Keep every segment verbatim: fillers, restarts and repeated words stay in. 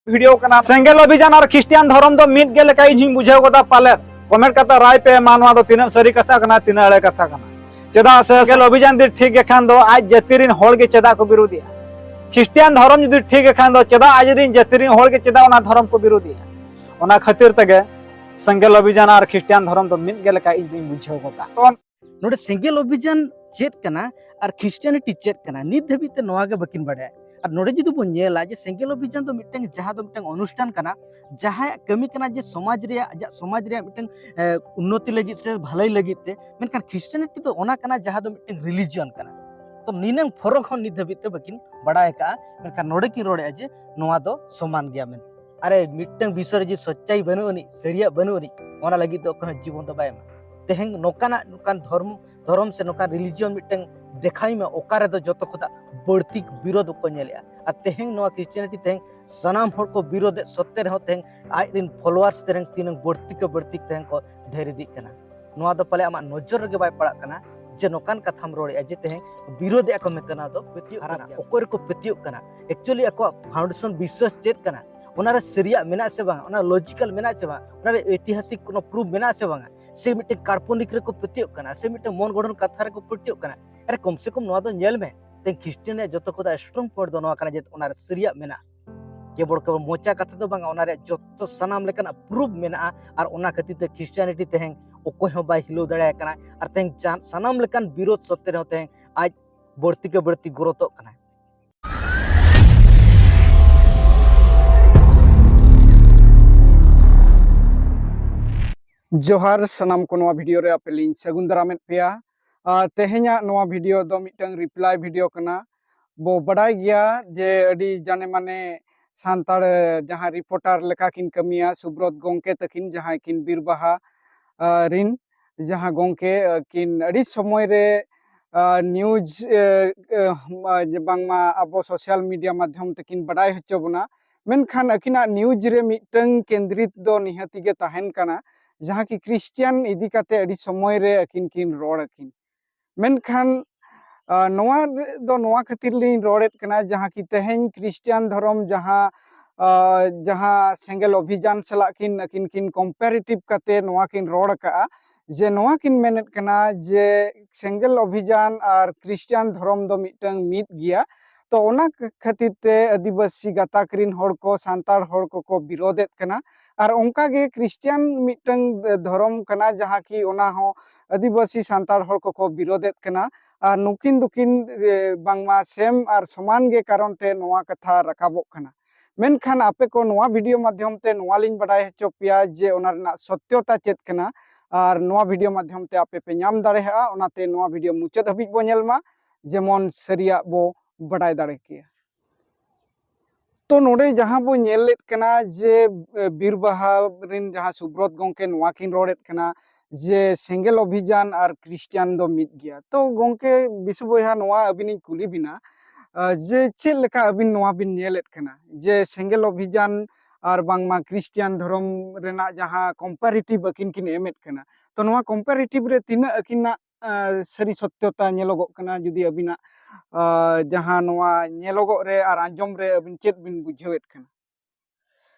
Video ᱠᱟᱱᱟ᱾ ᱥᱮᱸᱜᱮᱞ ᱚᱵᱷᱤᱡᱟᱱ ᱟᱨ ᱠᱷᱨᱤᱥᱴᱤᱭᱟᱱ ᱫᱷᱚᱨᱚᱢ ᱫᱚ ᱢᱤᱫ ᱜᱮ ᱞᱮᱠᱟ ᱤᱧ ᱦᱚᱸᱧ ᱵᱩᱡᱷᱟᱹᱣ ᱜᱚᱫᱟ ᱯᱟᱞᱮᱫ᱾ ᱠᱚᱢᱮᱱᱴ ᱠᱟᱛᱮ ᱨᱟᱭ ᱯᱮ ᱮᱢᱟ, ᱱᱚᱣᱟ ᱫᱚ ᱛᱤᱱᱟᱹᱜ ᱥᱟᱹᱨᱤ ᱠᱟᱛᱷᱟ ᱠᱟᱱᱟ, ᱛᱤᱱᱟᱹᱜ ᱮᱲᱮ ᱠᱟᱛᱷᱟ ᱠᱟᱱᱟ᱾ ᱪᱮᱫᱟᱜ ᱥᱮ ᱥᱮᱸᱜᱮᱞ ᱚᱵᱷᱤᱡᱟᱱ ᱡᱩᱫᱤ ᱴᱷᱤᱠ ᱜᱮ ᱠᱷᱟᱱ ᱫᱚ ᱟᱡ ᱡᱟᱹᱛᱤ ᱨᱮᱱ ᱦᱚᱲ ᱜᱮ ᱪᱮᱫᱟᱜ ᱠᱚ ᱵᱤᱨᱳᱫᱮᱜᱼᱟ? ᱠᱷᱨᱤᱥᱴᱤᱭᱟᱱ ᱫᱷᱚᱨᱚᱢ ᱡᱩᱫᱤ ᱴᱷᱤᱠ ᱜᱮ ᱠᱷᱟᱱ ᱫᱚ ᱪᱮᱫᱟᱜ ᱟᱡ ᱨᱮᱱ ᱡᱟᱹᱛᱤ ᱨᱮᱱ ᱦᱚᱲ ᱜᱮ ᱪᱮᱫᱟᱜ ᱚᱱᱟ ᱫᱷᱚᱨᱚᱢ ᱠᱚ ᱵᱤᱨᱳᱫᱮᱜᱼᱟ? ᱚᱱᱟ ᱠᱷᱟᱹᱛᱤᱨ ᱛᱮᱜᱮ ᱥᱮᱸᱜᱮᱞ ᱚᱵᱷᱤᱡᱟᱱ ᱟᱨ ᱠᱷᱨᱤᱥᱴᱤᱭᱟᱱ ᱫᱷᱚᱨᱚᱢ ᱫᱚ ᱢᱤᱫ ᱜᱮ ᱞᱮᱠᱟ ᱤᱧ ᱫᱩᱧ ᱵᱩᱡᱷᱟᱹᱣ ᱜᱚᱫᱟ᱾ ᱱᱚᱰᱮ ᱥᱮᱸᱜᱮᱞ ᱚᱵᱷᱤᱡᱟᱱ ᱪᱮᱫ ᱠᱟᱱᱟ ᱟᱨ ᱠᱷᱨᱤᱥᱴᱤᱭᱟᱱᱤᱴᱤ ᱪᱮᱫ ᱠᱟᱱᱟ, ᱱᱤᱛ ᱫᱷᱟᱹᱵᱤᱡ ᱛᱮ ᱱᱚᱣᱟ ᱜᱮ ᱵᱟᱹᱠᱤᱱ ᱵᱟᱲᱟᱭᱟ᱾ ᱟᱨ ᱱᱚᱰᱮ ᱡᱩᱫᱤ ᱵᱚᱱ ᱧᱮᱞᱟ ᱡᱮ ᱥᱮᱸᱜᱮᱞ ᱚᱵᱷᱤᱡᱟᱱ ᱫᱚ ᱢᱤᱫᱴᱟᱝ, ᱡᱟᱦᱟᱸ ᱫᱚ ᱢᱤᱫᱴᱟᱝ ᱚᱱᱩᱥᱴᱷᱟᱱ ᱠᱟᱱᱟ, ᱡᱟᱦᱟᱸᱭᱟᱜ ᱠᱟᱹᱢᱤ ᱠᱟᱱᱟ ᱡᱮ ᱥᱚᱢᱟᱡᱽ ᱨᱮᱭᱟᱜ, ᱟᱡᱟᱜ ᱥᱚᱢᱟᱡᱽ ᱨᱮᱭᱟᱜ ᱢᱤᱫᱴᱟᱝ, ᱮ, ᱩᱱᱱᱚᱛᱤ ᱞᱟᱹᱜᱤᱫ ᱥᱮ ᱵᱷᱟᱹᱞᱟᱹᱭ ᱞᱟᱹᱜᱤᱫ ᱛᱮ᱾ ᱢᱮᱱᱠᱷᱟᱱ ᱠᱷᱨᱤᱥᱴᱤᱭᱟᱱᱤᱴᱤ ᱫᱚ ᱚᱱᱟ ᱠᱟᱱᱟ ᱡᱟᱦᱟᱸ ᱫᱚ ᱢᱤᱫᱴᱟᱝ ᱨᱤᱞᱤᱡᱤᱭᱚᱱ ᱠᱟᱱᱟ᱾ ᱛᱚ ᱱᱤᱱᱟᱹᱝ ᱯᱷᱚᱨᱚᱠ ᱦᱚᱸ ᱱᱤᱛ ᱫᱷᱟᱹᱵᱤᱡ ᱛᱮ ᱵᱟᱹᱠᱤᱱ ᱵᱟᱲᱟᱭ ᱟᱠᱟᱫᱼᱟ, ᱢᱮᱱᱠᱷᱟᱱ ᱱᱚᱰᱮ ᱠᱤᱱ ᱨᱚᱲᱮᱫᱼᱟ ᱡᱮ ᱱᱚᱣᱟ ᱫᱚ ᱥᱚᱢᱟᱱ ᱜᱮᱭᱟ ᱢᱮᱱᱛᱮ᱾ ᱟᱨᱮ, ᱢᱤᱫᱴᱟᱝ ᱵᱤᱥᱚᱭ ᱨᱮ ᱡᱩᱫᱤ ᱥᱚᱪᱪᱟᱭ ᱵᱟᱹᱱᱩᱜ ᱟᱹᱱᱤᱡ, ᱥᱟᱹᱨᱤᱭᱟᱜ ᱵᱟᱹᱱᱩᱜ ᱟᱹᱱᱤᱡ, ᱚᱱᱟ ᱞᱟᱹᱜᱤᱫ ᱫᱚ ᱚᱠᱚᱭ ᱦᱚᱸ ᱡᱤᱵᱚᱱ ᱫᱚ ᱵᱟᱭ ᱮᱢᱟ᱾ ᱛᱮᱦᱮᱧ ᱱᱚᱝᱠᱟᱱᱟᱜ, ᱱᱚᱝᱠᱟᱱ ᱫᱷᱚᱨᱢᱚ, ᱫᱷᱚᱨᱚᱢ ᱥᱮ ᱱᱚᱝᱠᱟᱱ ᱨᱤᱞᱤᱡᱤᱭᱚᱱ ᱢᱤᱫᱴᱟᱝ ᱫᱮᱠᱷᱟᱣ ᱢᱮ, ᱚᱠᱟ ᱨᱮᱫᱚ ᱡᱚᱛᱚ ᱠᱷᱚᱱᱟᱜ ᱵᱟᱹᱲᱛᱤ ᱵᱤᱨᱳᱫᱷ ᱠᱚ ᱧᱮᱞᱮᱜᱼᱟ᱾ ᱟᱨ ᱛᱮᱦᱮᱧ ᱱᱚᱣᱟ ᱠᱷᱨᱤᱥᱴᱤᱭᱟᱱᱤᱴᱤ ᱛᱮᱦᱮᱧ ᱥᱟᱱᱟᱢ ᱦᱚᱲ ᱠᱚ ᱵᱤᱨᱳᱫᱷᱮᱫ ᱥᱚᱛᱛᱮ ᱨᱮᱦᱚᱸ ᱛᱮᱦᱮᱧ ᱟᱡ ᱨᱮᱱ ᱯᱷᱚᱞᱳᱣᱟᱨᱥ ᱛᱮᱦᱮᱧ ᱛᱤᱱᱟᱹᱝ ᱵᱟᱹᱲᱛᱤ ᱠᱚ ᱵᱟᱹᱲᱛᱤ ᱛᱮᱦᱮᱧ ᱠᱚ ᱰᱷᱮᱨ ᱤᱫᱤᱜ ᱠᱟᱱᱟ᱾ ᱱᱚᱣᱟ ᱫᱚ ᱯᱟᱞᱮ ᱟᱢᱟᱜ ᱱᱚᱡᱚᱨ ᱨᱮᱜᱮ ᱵᱟᱭ ᱯᱟᱲᱟᱜ ᱠᱟᱱᱟ ᱡᱮ ᱱᱚᱝᱠᱟᱱ ᱠᱟᱛᱷᱟᱢ ᱨᱚᱲᱮᱜᱼᱟ ᱡᱮ ᱛᱮᱦᱮᱧ ᱵᱤᱨᱳᱫᱷᱮᱜᱼᱟ ᱠᱚ ᱢᱮᱱᱛᱮ ᱱᱚᱣᱟ ᱫᱚ ᱯᱟᱹᱛᱭᱟᱹᱜ ᱠᱟᱱᱟ᱾ ᱚᱠᱚᱭ ᱨᱮᱠᱚ ᱯᱟᱹᱛᱭᱟᱹᱜ ᱠᱟᱱᱟ? ᱮᱠᱪᱩᱭᱮᱞᱤ ᱟᱠᱚᱣᱟᱜ ᱯᱷᱟᱣᱩᱱᱰᱮᱥᱚᱱ ᱵᱤᱥᱣᱟᱥ ᱪᱮᱫ ᱠᱟᱱᱟ? ᱚᱱᱟᱨᱮ ᱥᱟᱹᱨᱤᱭᱟᱜ ᱢᱮᱱᱟᱜ ᱥᱮ ᱵᱟᱝ? ᱚᱱᱟ ᱞᱚᱡᱤᱠᱟᱞ ᱢᱮᱱᱟᱜ ᱥᱮ ᱵᱟᱝ? ᱚᱱᱟᱨᱮ ᱳᱭᱛᱤᱦᱟᱥᱤᱠ ᱠᱳᱱᱳ ᱯᱨᱩᱯᱷ ᱢᱮᱱᱟᱜ ᱥᱮ ᱵᱟᱝᱟ? ᱥᱮ ᱢᱤᱫᱴᱮᱱ ᱠᱟᱞᱯᱚᱱᱤᱠ ᱨᱮᱠᱚ ᱯᱟᱹᱛᱭᱟᱹᱜ ᱠᱟᱱᱟ, ᱥᱮ ᱢᱤᱫᱴᱮᱱ ᱢᱚᱱ ᱜᱚᱲᱦᱚᱱ ᱠᱟᱛᱷᱟ ᱨᱮᱠᱚ ᱯᱟᱹᱛᱭᱟᱹᱜ ᱠᱟᱱᱟ? ᱟᱨᱮ, ᱠᱚᱢ ᱥᱮ ᱠᱚᱢ ᱱᱚᱣᱟ ᱫᱚ ᱧᱮᱞ ᱢᱮ᱾ ᱛᱮᱦᱮᱧ ᱠᱷᱨᱤᱥᱴᱤᱭᱟᱱ ᱨᱮᱭᱟᱜ ᱡᱚᱛᱚ ᱠᱷᱚᱱ ᱥᱴᱨᱚᱝ ᱯᱚᱭᱮᱱᱴ ᱫᱚ ᱱᱚᱣᱟ ᱠᱟᱱᱟ ᱡᱮ ᱚᱱᱟᱨᱮ ᱥᱟᱹᱨᱤᱭᱟᱜ ᱢᱮᱱᱟᱜᱼᱟ᱾ ᱠᱮᱵᱚᱞ ᱠᱮᱵᱚᱞ ᱢᱚᱪᱟ ᱠᱟᱛᱷᱟ ᱫᱚ ᱵᱟᱝᱟ, ᱚᱱᱟ ᱨᱮᱭᱟᱜ ᱡᱚᱛᱚ ᱥᱟᱱᱟᱢ ᱞᱮᱠᱟᱱᱟᱜ ᱯᱨᱩᱯᱷ ᱢᱮᱱᱟᱜᱼᱟ᱾ ᱟᱨ ᱚᱱᱟ ᱠᱷᱟᱹᱛᱤᱨ ᱛᱮ ᱠᱷᱨᱤᱥᱴᱤᱭᱟᱱᱤᱴᱤ ᱛᱮᱦᱮᱧ ᱚᱠᱚᱭ ᱦᱚᱸ ᱵᱟᱭ ᱦᱤᱞᱟᱹᱣ ᱫᱟᱲᱮᱭᱟᱭ ᱠᱟᱱᱟ᱾ ᱟᱨ ᱛᱮᱦᱮᱧ ᱡᱟᱦᱟᱸ ᱥᱟᱱᱟᱢ ᱞᱮᱠᱟᱱ ᱵᱤᱨᱳᱫᱷ ᱥᱚᱛᱛᱮ ᱨᱮᱦᱚᱸ ᱛᱮᱦᱮᱧ ᱟᱡ ᱵᱟᱹᱲᱛᱤ ᱠᱮ ᱵᱟᱹᱲᱛᱤ ᱜᱨᱳᱛᱷᱚᱜ ᱠᱟᱱᱟᱭ᱾ ᱡᱚᱦᱟᱨ ᱥᱟᱱᱟᱢ ᱠᱚ, ᱱᱚᱣᱟ ᱵᱷᱤᱰᱤᱭᱳ ᱨᱮ ᱟᱯᱮ ᱞᱤᱧ ᱥᱟᱹᱜᱩᱱ ᱫᱟᱨᱟᱢᱮᱫ ᱯᱮᱭᱟ᱾ ᱟᱨ ᱛᱮᱦᱮᱧᱟᱜ ᱱᱚᱣᱟ ᱵᱷᱤᱰᱤᱭᱳ ᱫᱚ ᱢᱤᱫᱴᱟᱝ ᱨᱤᱯᱞᱟᱭ ᱵᱷᱤᱰᱤᱭᱳ ᱠᱟᱱᱟ᱾ ᱵᱚ ᱵᱟᱰᱟᱭ ᱜᱮᱭᱟ ᱡᱮ ᱟᱹᱰᱤ ᱡᱟᱱᱮ ᱢᱟᱱᱮ ᱥᱟᱱᱛᱟᱲ, ᱮ, ᱡᱟᱦᱟᱸ ᱨᱤᱯᱳᱨᱴᱟᱨ ᱞᱮᱠᱟ ᱠᱤᱱ ᱠᱟᱹᱢᱤᱭᱟ, ᱥᱩᱵᱨᱚᱛ ᱜᱚᱝᱠᱮ ᱛᱟᱹᱠᱤᱱ, ᱡᱟᱦᱟᱸᱭ ᱠᱤᱱ ᱵᱤᱨᱵᱟᱦᱟ, ᱟ, ᱨᱤᱱ, ᱡᱟᱦᱟᱸ ᱜᱚᱝᱠᱮ, ᱟ, ᱠᱤᱱ ᱟᱹᱰᱤ ᱥᱚᱢᱚᱭ ᱨᱮ, ᱟ, ᱱᱤᱭᱩᱡᱽ, ᱮ, ᱮ, ᱵᱟᱝᱢᱟ ᱟᱵᱚ ᱥᱳᱥᱟᱞ ᱢᱤᱰᱤᱭᱟ ᱢᱟᱫᱽᱫᱷᱚᱢ ᱛᱮᱠᱤᱱ ᱵᱟᱰᱟᱭ ᱦᱚᱪᱚ ᱵᱚᱱᱟ᱾ ᱢᱮᱱᱠᱷᱟᱱ ᱟᱹᱠᱤᱱᱟᱜ ᱱᱤᱭᱩᱡᱽ ᱨᱮ ᱢᱤᱫᱴᱟᱝ ᱠᱮᱱᱫᱨᱤᱛ ᱫᱚ ᱱᱤᱦᱟᱹᱛᱤ ᱜᱮ ᱛᱟᱦᱮᱱ ᱠᱟᱱᱟ, ᱡᱟᱦᱟᱸ ᱠᱤ ᱠᱷᱨᱤᱥᱴᱤᱭᱟᱱ ᱤᱫᱤ ᱠᱟᱛᱮ ᱟᱹᱰᱤ ᱥᱚᱢᱚᱭ ᱨᱮ ᱟᱹᱠᱤᱱ ᱠᱤᱱ ᱨᱚᱲ ᱟᱹᱠᱤᱱ᱾ ᱢᱮᱱᱠᱷᱟᱱ, ᱟ, ᱱᱚᱣᱟ ᱫᱚ ᱱᱚᱣᱟ ᱠᱷᱟᱹᱛᱤᱨ ᱞᱤᱧ ᱨᱚᱲᱮᱫ ᱠᱟᱱᱟ, ᱡᱟᱦᱟᱸ ᱠᱤ ᱛᱮᱦᱮᱧ ᱠᱷᱨᱤᱥᱴᱤᱭᱟᱱ ᱫᱷᱚᱨᱚᱢ ᱡᱟᱦᱟᱸ, ᱟᱨ ᱡᱟᱦᱟᱸ ᱥᱮᱸᱜᱮᱞ ᱚᱵᱷᱤᱡᱟᱱ ᱥᱟᱞᱟᱜ ᱠᱤᱱ, ᱟᱹᱠᱤᱱ ᱠᱤᱱ ᱠᱚᱢᱯᱮᱨᱮᱴᱤᱵᱷ ᱠᱟᱛᱮ ᱱᱚᱣᱟ ᱠᱤᱱ ᱨᱚᱲ ᱟᱠᱟᱜᱼᱟ, ᱡᱮ ᱱᱚᱣᱟ ᱠᱤᱱ ᱢᱮᱱᱮᱫ ᱠᱟᱱᱟ ᱡᱮ ᱥᱮᱸᱜᱮᱞ ᱚᱵᱷᱤᱡᱟᱱ ᱟᱨ ᱠᱷᱨᱤᱥᱴᱟᱱ ᱫᱷᱚᱨᱚᱢ ᱫᱚ ᱢᱤᱫᱴᱟᱝ ᱢᱤᱫ ᱜᱮᱭᱟ᱾ ᱛᱚ ᱚᱱᱟ ᱠᱷᱟᱹᱛᱤᱨ ᱛᱮ ᱟᱹᱫᱤᱵᱟᱹᱥᱤ ᱜᱟᱛᱟᱠ ᱨᱤᱱ ᱦᱚᱲ ᱠᱚ, ᱥᱟᱱᱛᱟᱲ ᱦᱚᱲ ᱠᱚᱠᱚ ᱵᱤᱨᱳᱫᱮᱫ ᱠᱟᱱᱟ᱾ ᱟᱨ ᱚᱱᱠᱟ ᱜᱮ ᱠᱷᱨᱤᱥᱴᱟᱱ ᱢᱤᱫᱴᱟᱝ ᱫᱷᱚᱨᱚᱢ ᱠᱟᱱᱟ, ᱡᱟᱦᱟᱸ ᱠᱤ ᱚᱱᱟ ᱦᱚᱸ ᱟᱹᱫᱤᱵᱟᱹᱥᱤ ᱥᱟᱱᱛᱟᱲ ᱦᱚᱲ ᱠᱚᱠᱚ ᱵᱤᱨᱳᱫᱮᱫ ᱠᱟᱱᱟ᱾ ᱟᱨ ᱱᱩᱠᱤᱱ ᱫᱚᱠᱤᱱ, ᱮ, ᱵᱟᱝᱢᱟ ᱥᱮᱢ ᱟᱨ ᱥᱚᱢᱟᱱ ᱜᱮ ᱠᱟᱨᱚᱱ ᱛᱮ ᱱᱚᱣᱟ ᱠᱟᱛᱷᱟ ᱨᱟᱠᱟᱵᱚᱜ ᱠᱟᱱᱟ᱾ ᱢᱮᱱᱠᱷᱟᱱ ᱟᱯᱮ ᱠᱚ ᱱᱚᱣᱟ ᱵᱷᱤᱰᱤᱭᱳ ᱢᱟᱫᱽᱫᱷᱚᱢ ᱛᱮ ᱱᱚᱣᱟ ᱞᱤᱧ ᱵᱟᱰᱟᱭ ᱦᱚᱪᱚ ᱯᱮᱭᱟ ᱡᱮ ᱚᱱᱟ ᱨᱮᱱᱟᱜ ᱥᱚᱛᱭᱚᱛᱟ ᱪᱮᱫ ᱠᱟᱱᱟ, ᱟᱨ ᱱᱚᱣᱟ ᱵᱷᱤᱰᱤᱭᱳ ᱢᱟᱫᱽᱫᱷᱚᱢ ᱛᱮ ᱟᱯᱮ ᱯᱮ ᱧᱟᱢ ᱫᱟᱲᱮᱭᱟᱜᱼᱟ᱾ ᱚᱱᱟᱛᱮ ᱱᱚᱣᱟ ᱵᱷᱤᱰᱤᱭᱳ ᱢᱩᱪᱟᱹᱫ ᱦᱟᱹᱵᱤᱡ ᱵᱚ ᱧᱮᱞ ᱢᱟ, ᱡᱮᱢᱚᱱ ᱥᱟᱹᱨᱤᱭᱟᱜ ᱵᱚ ᱵᱟᱰᱟᱭ ᱫᱟᱲᱮ ᱠᱮᱭᱟ᱾ ᱛᱚ ᱱᱚᱰᱮ ᱡᱟᱦᱟᱸ ᱵᱚ ᱧᱮᱞ ᱞᱮᱫ ᱠᱟᱱᱟ ᱡᱮ, ᱮ, ᱵᱤᱨ ᱵᱟᱦᱟ ᱨᱮᱱ ᱡᱟᱦᱟᱸ ᱥᱩᱵᱨᱚᱛ ᱜᱚᱢᱠᱮ ᱱᱚᱣᱟ ᱠᱤᱱ ᱨᱚᱲᱮᱫ ᱠᱟᱱᱟ ᱡᱮ ᱥᱮᱸᱜᱮᱞ ᱚᱵᱷᱤᱡᱟᱱ ᱟᱨ ᱠᱷᱨᱤᱥᱴᱟᱱ ᱫᱚ ᱢᱤᱫ ᱜᱮᱭᱟ᱾ ᱛᱚ ᱜᱚᱢᱠᱮ ᱵᱤᱥᱩ ᱵᱚᱭᱦᱟ, ᱱᱚᱣᱟ ᱟᱹᱵᱤᱱᱤᱧ ᱠᱩᱞᱤ ᱵᱤᱱᱟ, ᱟ, ᱡᱮ ᱪᱮᱫ ᱞᱮᱠᱟ ᱟᱹᱵᱤᱱ ᱱᱚᱣᱟ ᱵᱤᱱ ᱧᱮᱞᱮᱫ ᱠᱟᱱᱟ ᱡᱮ ᱥᱮᱸᱜᱮᱞ ᱚᱵᱷᱤᱡᱟᱱ ᱟᱨ ᱵᱟᱝᱢᱟ ᱠᱷᱨᱤᱥᱴᱟᱱ ᱫᱷᱚᱨᱚᱢ ᱨᱮᱱᱟᱜ ᱡᱟᱦᱟᱸ ᱠᱚᱢᱯᱟᱨᱮᱴᱤᱵᱷ ᱟᱹᱠᱤᱱ ᱠᱤᱱ ᱮᱢᱮᱫ ᱠᱟᱱᱟ, ᱛᱚ ᱱᱚᱣᱟ ᱠᱚᱢᱯᱟᱨᱮᱴᱤᱵᱷ ᱨᱮ ᱛᱤᱱᱟᱹᱜ ᱟᱹᱠᱤᱱᱟᱜ, ᱟ, ᱥᱟᱹᱨᱤ ᱥᱚᱛᱭᱚᱛᱟ ᱧᱮᱞᱚᱜᱚᱜ ᱠᱟᱱᱟ, ᱡᱩᱫᱤ ᱟᱹᱵᱤᱱᱟᱜ, ᱟ, ᱡᱟᱦᱟᱸ ᱱᱚᱣᱟ ᱧᱮᱞᱚᱜᱚᱜ ᱨᱮ ᱟᱨ ᱟᱸᱡᱚᱢ ᱨᱮ ᱟᱹᱵᱤᱱ ᱪᱮᱫ ᱵᱤᱱ ᱵᱩᱡᱷᱟᱹᱣᱮᱫ ᱠᱟᱱᱟ?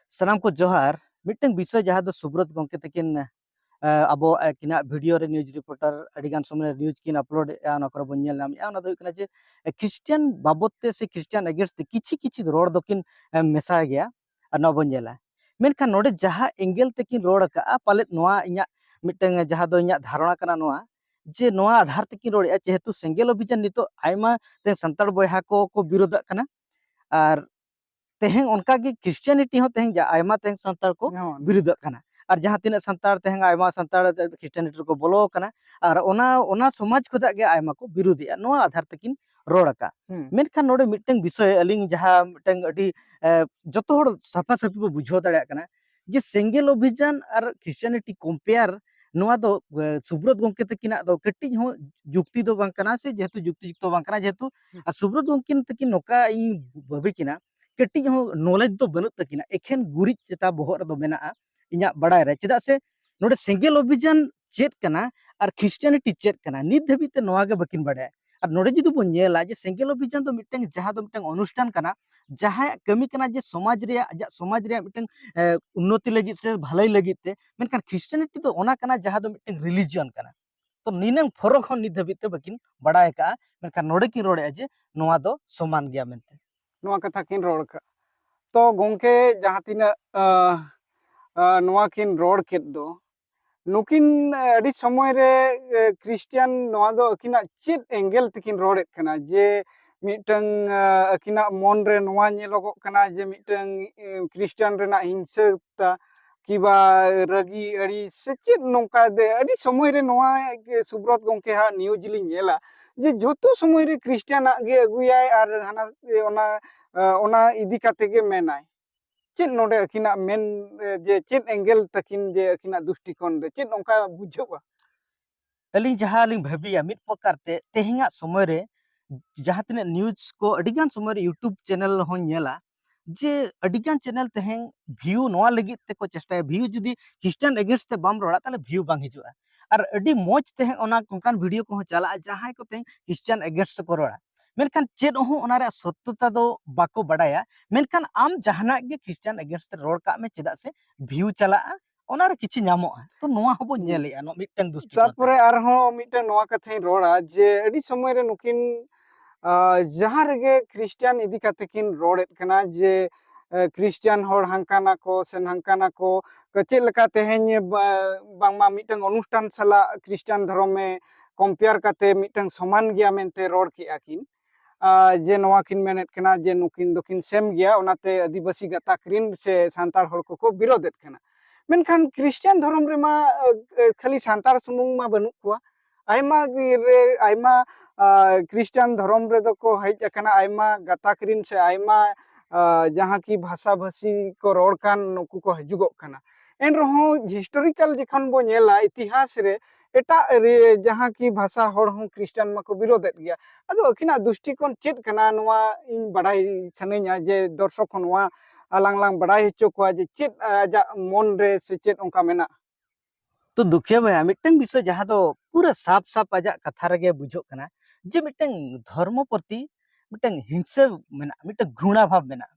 ᱥᱟᱱᱟᱢ ᱠᱚ ᱡᱚᱦᱟᱨ᱾ ᱢᱤᱫᱴᱟᱝ ᱵᱤᱥᱚᱭ ᱡᱟᱦᱟᱸ ᱫᱚ ᱥᱩᱵᱨᱚᱛ ᱜᱚᱢᱠᱮ ᱛᱟᱹᱠᱤᱱ, ᱟ, ᱟᱵᱚ ᱟᱹᱠᱤᱱᱟᱜ ᱵᱷᱤᱰᱤᱭᱳ ᱨᱮ ᱱᱤᱭᱩᱡᱽ ᱨᱤᱯᱳᱨᱴᱟᱨ ᱟᱹᱰᱤ ᱜᱟᱱ ᱥᱚᱢᱚᱭ ᱨᱮ ᱱᱤᱭᱩᱡᱽ ᱠᱤᱱ ᱟᱯᱞᱳᱰ ᱮᱫᱼᱟ, ᱚᱱᱟ ᱠᱚᱨᱮ ᱵᱚᱱ ᱧᱮᱞ ᱧᱟᱢᱮᱫᱼᱟ᱾ ᱚᱱᱟ ᱫᱚ ᱦᱩᱭᱩᱜ ᱠᱟᱱᱟ ᱡᱮ, ᱮ, ᱠᱷᱨᱤᱥᱴᱟᱱ ᱵᱟᱵᱚᱫ ᱛᱮ ᱥᱮ ᱠᱷᱨᱤᱥᱴᱟᱱ ᱮᱜᱮᱱᱥᱴ ᱛᱮ ᱠᱤᱪᱷᱤ ᱠᱤᱪᱷᱤ ᱨᱚᱲ ᱫᱚᱠᱤᱱ, ᱮ, ᱢᱮᱥᱟᱭ ᱜᱮᱭᱟ᱾ ᱟᱨ ᱱᱚᱣᱟ ᱵᱚᱱ ᱧᱮᱞᱟ᱾ ᱢᱮᱱᱠᱷᱟᱱ ᱱᱚᱰᱮ ᱡᱟᱦᱟᱸ ᱮᱝᱜᱮᱞ ᱛᱮᱠᱤᱱ ᱨᱚᱲ ᱟᱠᱟᱜᱼᱟ, ᱯᱟᱞᱮᱫ ᱱᱚᱣᱟ ᱤᱧᱟᱹᱜ ᱢᱤᱫᱴᱟᱝ ᱡᱟᱦᱟᱸ ᱫᱚ ᱤᱧᱟᱹᱜ ᱫᱷᱟᱨᱚᱱᱟ ᱠᱟᱱᱟ ᱱᱚᱣᱟ, ᱡᱮ ᱱᱚᱣᱟ ᱟᱫᱷᱟᱨ ᱛᱮᱠᱤᱱ ᱨᱚᱲᱮᱫᱼᱟ, ᱡᱮᱦᱮᱛᱩ ᱥᱮᱸᱜᱮᱞ ᱚᱵᱷᱤᱡᱟᱱ ᱱᱤᱛᱚᱜ ᱟᱭᱢᱟ ᱛᱮ ᱥᱟᱱᱛᱟᱲ ᱵᱚᱭᱦᱟ ᱠᱚ ᱠᱚ ᱵᱤᱨᱳᱫᱷᱟᱜ ᱠᱟᱱᱟ᱾ ᱟᱨ ᱛᱮᱦᱮᱧ ᱚᱱᱠᱟ ᱜᱮ ᱠᱷᱨᱤᱥᱴᱤᱭᱟᱱᱤᱴᱤ ᱦᱚᱸ ᱛᱮᱦᱮᱧ ᱡᱟ-, ᱟᱭᱢᱟ ᱛᱮᱦᱮᱧ ᱥᱟᱱᱛᱟᱲ ᱠᱚ ᱦᱳᱭ᱾ ᱵᱤᱨᱳᱫᱷᱟᱜ ᱠᱟᱱᱟ᱾ ᱟᱨ ᱡᱟᱦᱟᱸ ᱛᱤᱱᱟᱹᱜ ᱥᱟᱱᱛᱟᱲ ᱛᱮᱦᱮᱧ ᱟᱭᱢᱟ ᱥᱟᱱᱛᱟᱲ ᱠᱷᱨᱤᱥᱴᱤᱭᱟᱱᱤᱴᱤ ᱨᱮᱠᱚ ᱵᱚᱞᱚ ᱟᱠᱟᱱᱟ, ᱟᱨ ᱚᱱᱟ, ᱚᱱᱟ ᱥᱚᱢᱟᱡᱽ ᱠᱷᱚᱱᱟᱜ ᱜᱮ ᱟᱭᱢᱟ ᱠᱚ ᱵᱤᱨᱳᱫᱷᱮᱜᱼᱟ, ᱱᱚᱣᱟ ᱟᱫᱷᱟᱨ ᱛᱮᱠᱤᱱ ᱨᱚᱲ ᱟᱠᱟᱫ᱾ ᱦᱩᱸ᱾ ᱢᱮᱱᱠᱷᱟᱱ ᱱᱚᱰᱮ ᱢᱤᱫᱴᱟᱝ ᱵᱤᱥᱚᱭ ᱟᱹᱞᱤᱧ ᱡᱟᱦᱟᱸ ᱢᱤᱫᱴᱟᱝ ᱟᱹᱰᱤ, ᱮ, ᱡᱚᱛᱚ ᱦᱚᱲ ᱥᱟᱯᱷᱟ ᱥᱟᱹᱯᱷᱤ ᱵᱚ ᱵᱩᱡᱷᱟᱹᱣ ᱫᱟᱲᱮᱭᱟᱜ ᱠᱟᱱᱟ ᱡᱮ ᱥᱮᱸᱜᱮᱞ ᱚᱵᱷᱤᱡᱟᱱ ᱟᱨ ᱠᱷᱨᱤᱥᱴᱤᱭᱟᱱᱤᱴᱤ ᱠᱚᱢᱯᱮᱭᱟᱨ, ᱱᱚᱣᱟ ᱫᱚ, ᱮ, ᱥᱩᱵᱨᱚᱛ ᱜᱚᱢᱠᱮ ᱛᱟᱹᱠᱤᱱᱟᱜ ᱫᱚ ᱠᱟᱹᱴᱤᱡ ᱦᱚᱸ ᱡᱩᱠᱛᱤ ᱫᱚ ᱵᱟᱝ ᱠᱟᱱᱟ, ᱥᱮ ᱡᱮᱦᱮᱛᱩ ᱡᱩᱠᱛᱤ ᱡᱩᱠᱛᱚ ᱵᱟᱝ ᱠᱟᱱᱟ, ᱡᱮᱦᱮᱛᱩ ᱦᱩᱸ᱾ ᱟᱨ ᱥᱩᱵᱨᱚᱛ ᱜᱚᱢᱠᱮ ᱛᱟᱹᱠᱤᱱ ᱱᱚᱝᱠᱟ ᱤᱧ ᱵᱷᱟᱹᱵᱤ ᱠᱤᱱᱟ, ᱠᱟᱹᱴᱤᱡ ᱦᱚᱸ ᱱᱚᱞᱮᱡᱽ ᱫᱚ ᱵᱟᱹᱱᱩᱜ ᱛᱟᱹᱠᱤᱱᱟ, ᱮᱠᱷᱮᱱ ᱜᱩᱨᱤᱡ ᱪᱮᱛᱟ ᱵᱚᱦᱚᱜ ᱨᱮᱫᱚ ᱢᱮᱱᱟᱜᱼᱟ ᱤᱧᱟᱹᱜ ᱵᱟᱲᱟᱭ ᱨᱮ᱾ ᱪᱮᱫᱟᱜ ᱥᱮ ᱱᱚᱰᱮ ᱥᱮᱸᱜᱮᱞ ᱚᱵᱷᱤᱡᱟᱱ ᱪᱮᱫ ᱠᱟᱱᱟ ᱟᱨ ᱠᱷᱨᱤᱥᱴᱤᱭᱟᱱᱤᱴᱤ ᱪᱮᱫ ᱠᱟᱱᱟ, ᱱᱤᱛ ᱫᱷᱟᱹᱵᱤᱡ ᱛᱮ ᱱᱚᱣᱟ ᱜᱮ ᱵᱟᱹᱠᱤᱱ ᱵᱟᱲᱟᱭᱟ᱾ ᱟᱨ ᱱᱚᱰᱮ ᱡᱩᱫᱤ ᱵᱚᱱ ᱧᱮᱞᱟ ᱡᱮ ᱥᱮᱸᱜᱮᱞ ᱚᱵᱷᱤᱡᱟᱱ ᱫᱚ ᱢᱤᱫᱴᱟᱝ, ᱡᱟᱦᱟᱸ ᱫᱚ ᱢᱤᱫᱴᱟᱝ ᱚᱱᱩᱥᱴᱷᱟᱱ ᱠᱟᱱᱟ, ᱡᱟᱦᱟᱸᱭᱟᱜ ᱠᱟᱹᱢᱤ ᱠᱟᱱᱟ ᱡᱮ ᱥᱚᱢᱟᱡᱽ ᱨᱮᱭᱟᱜ, ᱟᱡᱟᱜ ᱥᱚᱢᱟᱡᱽ ᱨᱮᱭᱟᱜ ᱢᱤᱫᱴᱟᱝ ᱩᱱᱱᱚᱛᱤ ᱞᱟᱹᱜᱤᱫ ᱥᱮ ᱵᱷᱟᱹᱞᱟᱹᱭ ᱞᱟᱹᱜᱤᱫ ᱛᱮ᱾ ᱢᱮᱱᱠᱷᱟᱱ ᱠᱷᱨᱤᱥᱴᱟᱱᱤᱴᱤ ᱫᱚ ᱚᱱᱟ ᱠᱟᱱᱟ ᱡᱟᱦᱟᱸ ᱫᱚ ᱢᱤᱫᱴᱟᱝ ᱨᱤᱞᱤᱡᱤᱭᱚᱱ ᱠᱟᱱᱟ᱾ ᱛᱚ ᱱᱤᱱᱟᱹᱝ ᱯᱷᱚᱨᱚᱠ ᱦᱚᱸ ᱱᱤᱛ ᱫᱷᱟᱹᱵᱤᱡ ᱛᱮ ᱵᱟᱹᱠᱤᱱ ᱵᱟᱲᱟᱭ ᱟᱠᱟᱫᱼᱟ, ᱢᱮᱱᱠᱷᱟᱱ ᱱᱚᱰᱮ ᱠᱤᱱ ᱨᱚᱲᱮᱫᱼᱟ ᱡᱮ ᱱᱚᱣᱟ ᱫᱚ ᱥᱚᱢᱟᱱ ᱜᱮᱭᱟ ᱢᱮᱱᱛᱮ᱾ ᱱᱚᱣᱟ ᱠᱟᱛᱷᱟ ᱠᱤᱱ ᱨᱚᱲ ᱟᱠᱟᱫ᱾ ᱛᱚ ᱜᱚᱢᱠᱮ, ᱡᱟᱦᱟᱸ ᱛᱤᱱᱟᱹᱜ ᱱᱚᱣᱟ ᱠᱤᱱ ᱨᱚᱲ ᱠᱮᱫ ᱫᱚ, ᱱᱩᱠᱤᱱ ᱟᱹᱰᱤ ᱥᱚᱢᱚᱭ ᱨᱮ ᱠᱷᱨᱤᱥᱴᱤᱭᱟᱱ ᱱᱚᱣᱟ ᱫᱚ ᱟᱹᱠᱤᱱᱟᱜ ᱪᱮᱫ ᱮᱝᱜᱮᱞ ᱛᱮᱠᱤᱱ ᱨᱚᱲᱮᱫ ᱠᱟᱱᱟ ᱡᱮ ᱢᱤᱫᱴᱟᱝ ᱟᱹᱠᱤᱱᱟᱜ ᱢᱚᱱ ᱨᱮ ᱱᱚᱣᱟ ᱧᱮᱞᱚᱜᱚᱜ ᱠᱟᱱᱟ ᱡᱮ ᱢᱤᱫᱴᱟᱝ ᱠᱷᱨᱤᱥᱴᱤᱭᱟᱱ ᱨᱮᱱᱟᱜ ᱦᱤᱝᱥᱟᱹ ᱛᱟ ᱠᱤᱵᱟ ᱨᱟᱹᱜᱤ ᱟᱹᱲᱤᱥ ᱥᱮ ᱪᱮᱫ ᱱᱚᱝᱠᱟ ᱫᱮ-, ᱟᱹᱰᱤ ᱥᱚᱢᱚᱭ ᱨᱮ ᱱᱚᱣᱟ ᱜᱮ ᱥᱩᱵᱨᱚᱛ ᱜᱚᱢᱠᱮ ᱦᱟᱸᱜ ᱱᱤᱭᱩᱡᱽ ᱞᱤᱧ ᱧᱮᱞᱟ ᱡᱮ ᱡᱷᱚᱛᱚ ᱥᱚᱢᱚᱭ ᱨᱮ ᱠᱷᱨᱤᱥᱴᱤᱭᱟᱱᱟᱜ ᱜᱮ ᱟᱹᱜᱩᱭᱟᱭ ᱟᱨ ᱦᱟᱱᱟ ᱚᱱᱟ, ᱚᱱᱟ ᱤᱫᱤ ᱠᱟᱛᱮ ᱜᱮ ᱢᱮᱱᱟᱭ᱾ ᱪᱮᱫ ᱱᱚᱰᱮ ᱟᱹᱠᱤᱱᱟᱜ ᱢᱮᱱ, ᱡᱮ ᱪᱮᱫ ᱮᱝᱜᱮᱞ ᱛᱟᱹᱠᱤᱱ ᱡᱮ ᱟᱹᱠᱤᱱᱟᱜ ᱫᱨᱤᱥᱴᱤᱠᱳᱱ ᱨᱮ ᱪᱮᱫ ᱚᱱᱠᱟ ᱵᱩᱡᱷᱟᱹᱜᱼᱟ? ᱟᱹᱞᱤᱧ ᱡᱟᱦᱟᱸ ᱞᱤᱧ ᱵᱷᱟᱹᱵᱤᱭᱟ ᱢᱤᱫ ᱯᱨᱚᱠᱟᱨ ᱛᱮ ᱛᱮᱦᱮᱧᱟᱜ ᱥᱚᱢᱚᱭ ᱨᱮ ᱡᱟᱦᱟᱸ ᱛᱤᱱᱟᱹᱜ ᱱᱤᱭᱩᱡᱽ ᱠᱚ ᱟᱹᱰᱤᱜᱟᱱ ᱥᱚᱢᱚᱭ ᱨᱮ YouTube ᱪᱮᱱᱮᱞ ᱦᱚᱸᱧ ᱧᱮᱞᱟ ᱡᱮ ᱟᱹᱰᱤᱜᱟᱱ ᱪᱮᱱᱮᱞ ᱛᱮᱦᱮᱧ ᱵᱷᱤᱭᱩ ᱱᱚᱣᱟ ᱞᱟᱹᱜᱤᱫ ᱛᱮᱠᱚ ᱪᱮᱥᱴᱟᱭᱟ, ᱵᱷᱤᱭᱩ ᱡᱩᱫᱤ ᱠᱷᱨᱤᱥᱴᱟᱱ ᱮᱜᱮᱱᱥᱴ ᱛᱮ ᱵᱟᱢ ᱨᱚᱲᱟ ᱛᱟᱦᱞᱮ ᱵᱷᱤᱭᱩ ᱵᱟᱝ ᱦᱤᱡᱩᱜᱼᱟ᱾ ᱟᱨ ᱟᱹᱰᱤ ᱢᱚᱡᱽ ᱛᱮᱦᱮᱧ ᱚᱱᱟ ᱚᱱᱠᱟᱱ ᱵᱷᱤᱰᱤᱭᱳ ᱠᱚᱦᱚᱸ ᱪᱟᱞᱟᱜᱼᱟ ᱡᱟᱦᱟᱸᱭ ᱠᱚ ᱛᱮᱦᱮᱧ ᱠᱷᱨᱤᱥᱴᱟᱱ ᱮᱜᱮᱱᱥᱴ ᱛᱮᱠᱚ ᱨᱚᱲᱟ, ᱢᱮᱱᱠᱷᱟᱱ ᱪᱮᱫ ᱦᱚᱸ ᱚᱱᱟ ᱨᱮᱭᱟᱜ ᱥᱚᱛᱛᱚᱛᱟ ᱫᱚ ᱵᱟᱠᱚ ᱵᱟᱰᱟᱭᱟ᱾ ᱢᱮᱱᱠᱷᱟᱱ ᱟᱢ ᱡᱟᱦᱟᱱᱟᱜ ᱜᱮ ᱠᱷᱨᱤᱥᱴᱟᱱ ᱮᱜᱮᱱᱥᱴ ᱨᱮ ᱨᱚᱲ ᱠᱟᱜ ᱢᱮ, ᱪᱮᱫᱟᱜ ᱥᱮ ᱵᱷᱤᱭᱩ ᱪᱟᱞᱟᱜᱼᱟ, ᱚᱱᱟ ᱨᱮ ᱠᱤᱪᱷᱩ ᱧᱟᱢᱚᱜᱼᱟ᱾ ᱛᱚ ᱱᱚᱣᱟ ᱦᱚᱸᱵᱚᱱ ᱦᱩᱸ᱾ ᱧᱮᱞᱮᱜᱼᱟ ᱱᱚᱣᱟ ᱢᱤᱫᱴᱟᱝ ᱫᱨᱤᱥᱴᱤᱠᱳᱱ ᱛᱟᱨᱯᱚᱨᱮ ᱛᱮ᱾ ᱟᱨᱦᱚᱸ ᱢᱤᱫᱴᱟᱝ ᱱᱚᱣᱟ ᱠᱟᱛᱷᱟᱧ ᱨᱚᱲᱟ ᱡᱮ ᱟᱹᱰᱤ ᱥᱚᱢᱚᱭ ᱨᱮ ᱱᱩᱠᱤᱱ ᱟᱸ, ᱡᱟᱦᱟᱸ ᱨᱮᱜᱮ ᱠᱷᱨᱤᱥᱴᱟᱱ ᱤᱫᱤ ᱠᱟᱛᱮ ᱠᱤᱱ ᱨᱚᱲᱮᱫ ᱠᱟᱱᱟ ᱡᱮ ᱮ, ᱠᱷᱨᱤᱥᱴᱟᱱ ᱦᱚᱲ ᱦᱟᱝᱠᱟ ᱱᱟᱠᱚ ᱥᱮ ᱱᱟᱝᱠᱟ ᱱᱟᱠᱚ, ᱪᱮᱫ ᱞᱮᱠᱟ ᱛᱮᱦᱮᱧ ᱵᱟ-, ᱵᱟᱝᱢᱟ ᱢᱤᱫᱴᱟᱝ ᱚᱱᱩᱥᱴᱷᱟᱱ ᱥᱟᱞᱟᱜ ᱠᱷᱨᱤᱥᱴᱟᱱ ᱫᱷᱚᱨᱚᱢᱮ ᱠᱚᱢᱯᱮᱭᱟᱨ ᱠᱟᱛᱮ ᱢᱤᱫᱴᱟᱝ ᱥᱚᱢᱟᱱ ᱜᱮᱭᱟ ᱢᱮᱱᱛᱮ ᱨᱚᱲ ᱠᱮᱜᱼᱟ ᱠᱤᱱ᱾ ᱟᱨ ᱡᱮ ᱱᱚᱣᱟ ᱠᱤᱱ ᱢᱮᱱᱮᱫ ᱠᱟᱱᱟ ᱡᱮ ᱱᱩᱠᱤᱱ ᱫᱚᱠᱤᱱ ᱥᱮᱢ ᱜᱮᱭᱟ, ᱚᱱᱟᱛᱮ ᱟᱹᱫᱤᱵᱟᱹᱥᱤ ᱜᱟᱛᱟᱠ ᱨᱤᱱ ᱥᱮ ᱥᱟᱱᱛᱟᱲ ᱦᱚᱲ ᱠᱚᱠᱚ ᱵᱤᱨᱳᱫᱮᱫ ᱠᱟᱱᱟ᱾ ᱢᱮᱱᱠᱷᱟᱱ ᱠᱷᱨᱤᱥᱴᱟᱱ ᱫᱷᱚᱨᱚᱢ ᱨᱮᱢᱟ ᱮ, ᱮ, ᱠᱷᱟᱹᱞᱤ ᱥᱟᱱᱛᱟᱲ ᱥᱩᱢᱩᱝ ᱢᱟ ᱵᱟᱹᱱᱩᱜ ᱠᱚᱣᱟ, ᱟᱭᱢᱟ ᱜᱮ ᱨᱮ, ᱟᱭᱢᱟ ᱟ, ᱠᱷᱨᱤᱥᱴᱟᱱ ᱫᱷᱚᱨᱚᱢ ᱨᱮᱫᱚ ᱠᱚ ᱦᱮᱡ ᱟᱠᱟᱱᱟ, ᱟᱭᱢᱟ ᱜᱟᱛᱟᱠ ᱨᱤᱱ ᱥᱮ ᱟᱭᱢᱟ ᱟ, ᱡᱟᱦᱟᱸ ᱠᱤ ᱵᱷᱟᱥᱟ ᱵᱷᱟᱹᱥᱤ ᱠᱚ ᱨᱚᱲ ᱠᱟᱱ ᱱᱩᱠᱩ ᱠᱚ ᱦᱤᱡᱩᱜᱚᱜ ᱠᱟᱱᱟ᱾ ᱮᱱ ᱨᱮᱦᱚᱸ ᱦᱤᱥᱴᱳᱨᱤᱠᱟᱞ ᱡᱚᱠᱷᱚᱱ ᱵᱚ ᱧᱮᱞᱟ ᱤᱛᱤᱦᱟᱥ ᱨᱮ ᱮᱴᱟᱜ ᱨᱮ ᱡᱟᱦᱟᱸ ᱠᱤ ᱵᱷᱟᱥᱟ ᱦᱚᱲ ᱦᱚᱸ ᱠᱷᱨᱤᱥᱴᱟᱱ ᱢᱟᱠᱚ ᱵᱤᱨᱳᱫᱮᱫ ᱜᱮᱭᱟ᱾ ᱟᱫᱚ ᱟᱹᱠᱤᱱᱟᱜ ᱫᱨᱤᱥᱴᱤᱠᱳᱱ ᱪᱮᱫ ᱠᱟᱱᱟ ᱱᱚᱣᱟ ᱤᱧ ᱵᱟᱰᱟᱭ ᱥᱟᱱᱟᱧᱟ ᱡᱮ ᱫᱚᱨᱥᱚᱠ ᱦᱚᱸ ᱱᱚᱣᱟ ᱟᱞᱟᱝ ᱞᱟᱝ ᱵᱟᱰᱟᱭ ᱦᱚᱪᱚ ᱠᱚᱣᱟ ᱡᱮ ᱪᱮᱫ ᱟᱡᱟᱜ ᱢᱚᱱ ᱨᱮ ᱥᱮ ᱪᱮᱫ ᱚᱱᱠᱟ ᱢᱮᱱᱟᱜᱼᱟ᱾ ᱛᱚ ᱫᱩᱠᱷᱤᱭᱟᱹ ᱵᱚᱭᱦᱟ, ᱢᱤᱫᱴᱟᱝ ᱵᱤᱥᱚᱭ ᱡᱟᱦᱟᱸ ᱫᱚ ᱯᱩᱨᱟᱹ ᱥᱟᱯ ᱥᱟᱯ ᱟᱡᱟᱜ ᱠᱟᱛᱷᱟ ᱨᱮᱜᱮ ᱵᱩᱡᱷᱟᱹᱜ ᱠᱟᱱᱟ ᱡᱮ ᱢᱤᱫᱴᱟᱝ ᱫᱷᱚᱨᱢᱚ ᱯᱨᱚᱛᱤ ᱢᱤᱫᱴᱟᱝ ᱦᱤᱝᱥᱟᱹ ᱢᱮᱱᱟᱜᱼᱟ, ᱢᱤᱫᱴᱟᱝ ᱜᱷᱨᱩᱬᱟ ᱵᱷᱟᱵᱽ ᱢᱮᱱᱟᱜᱼᱟ᱾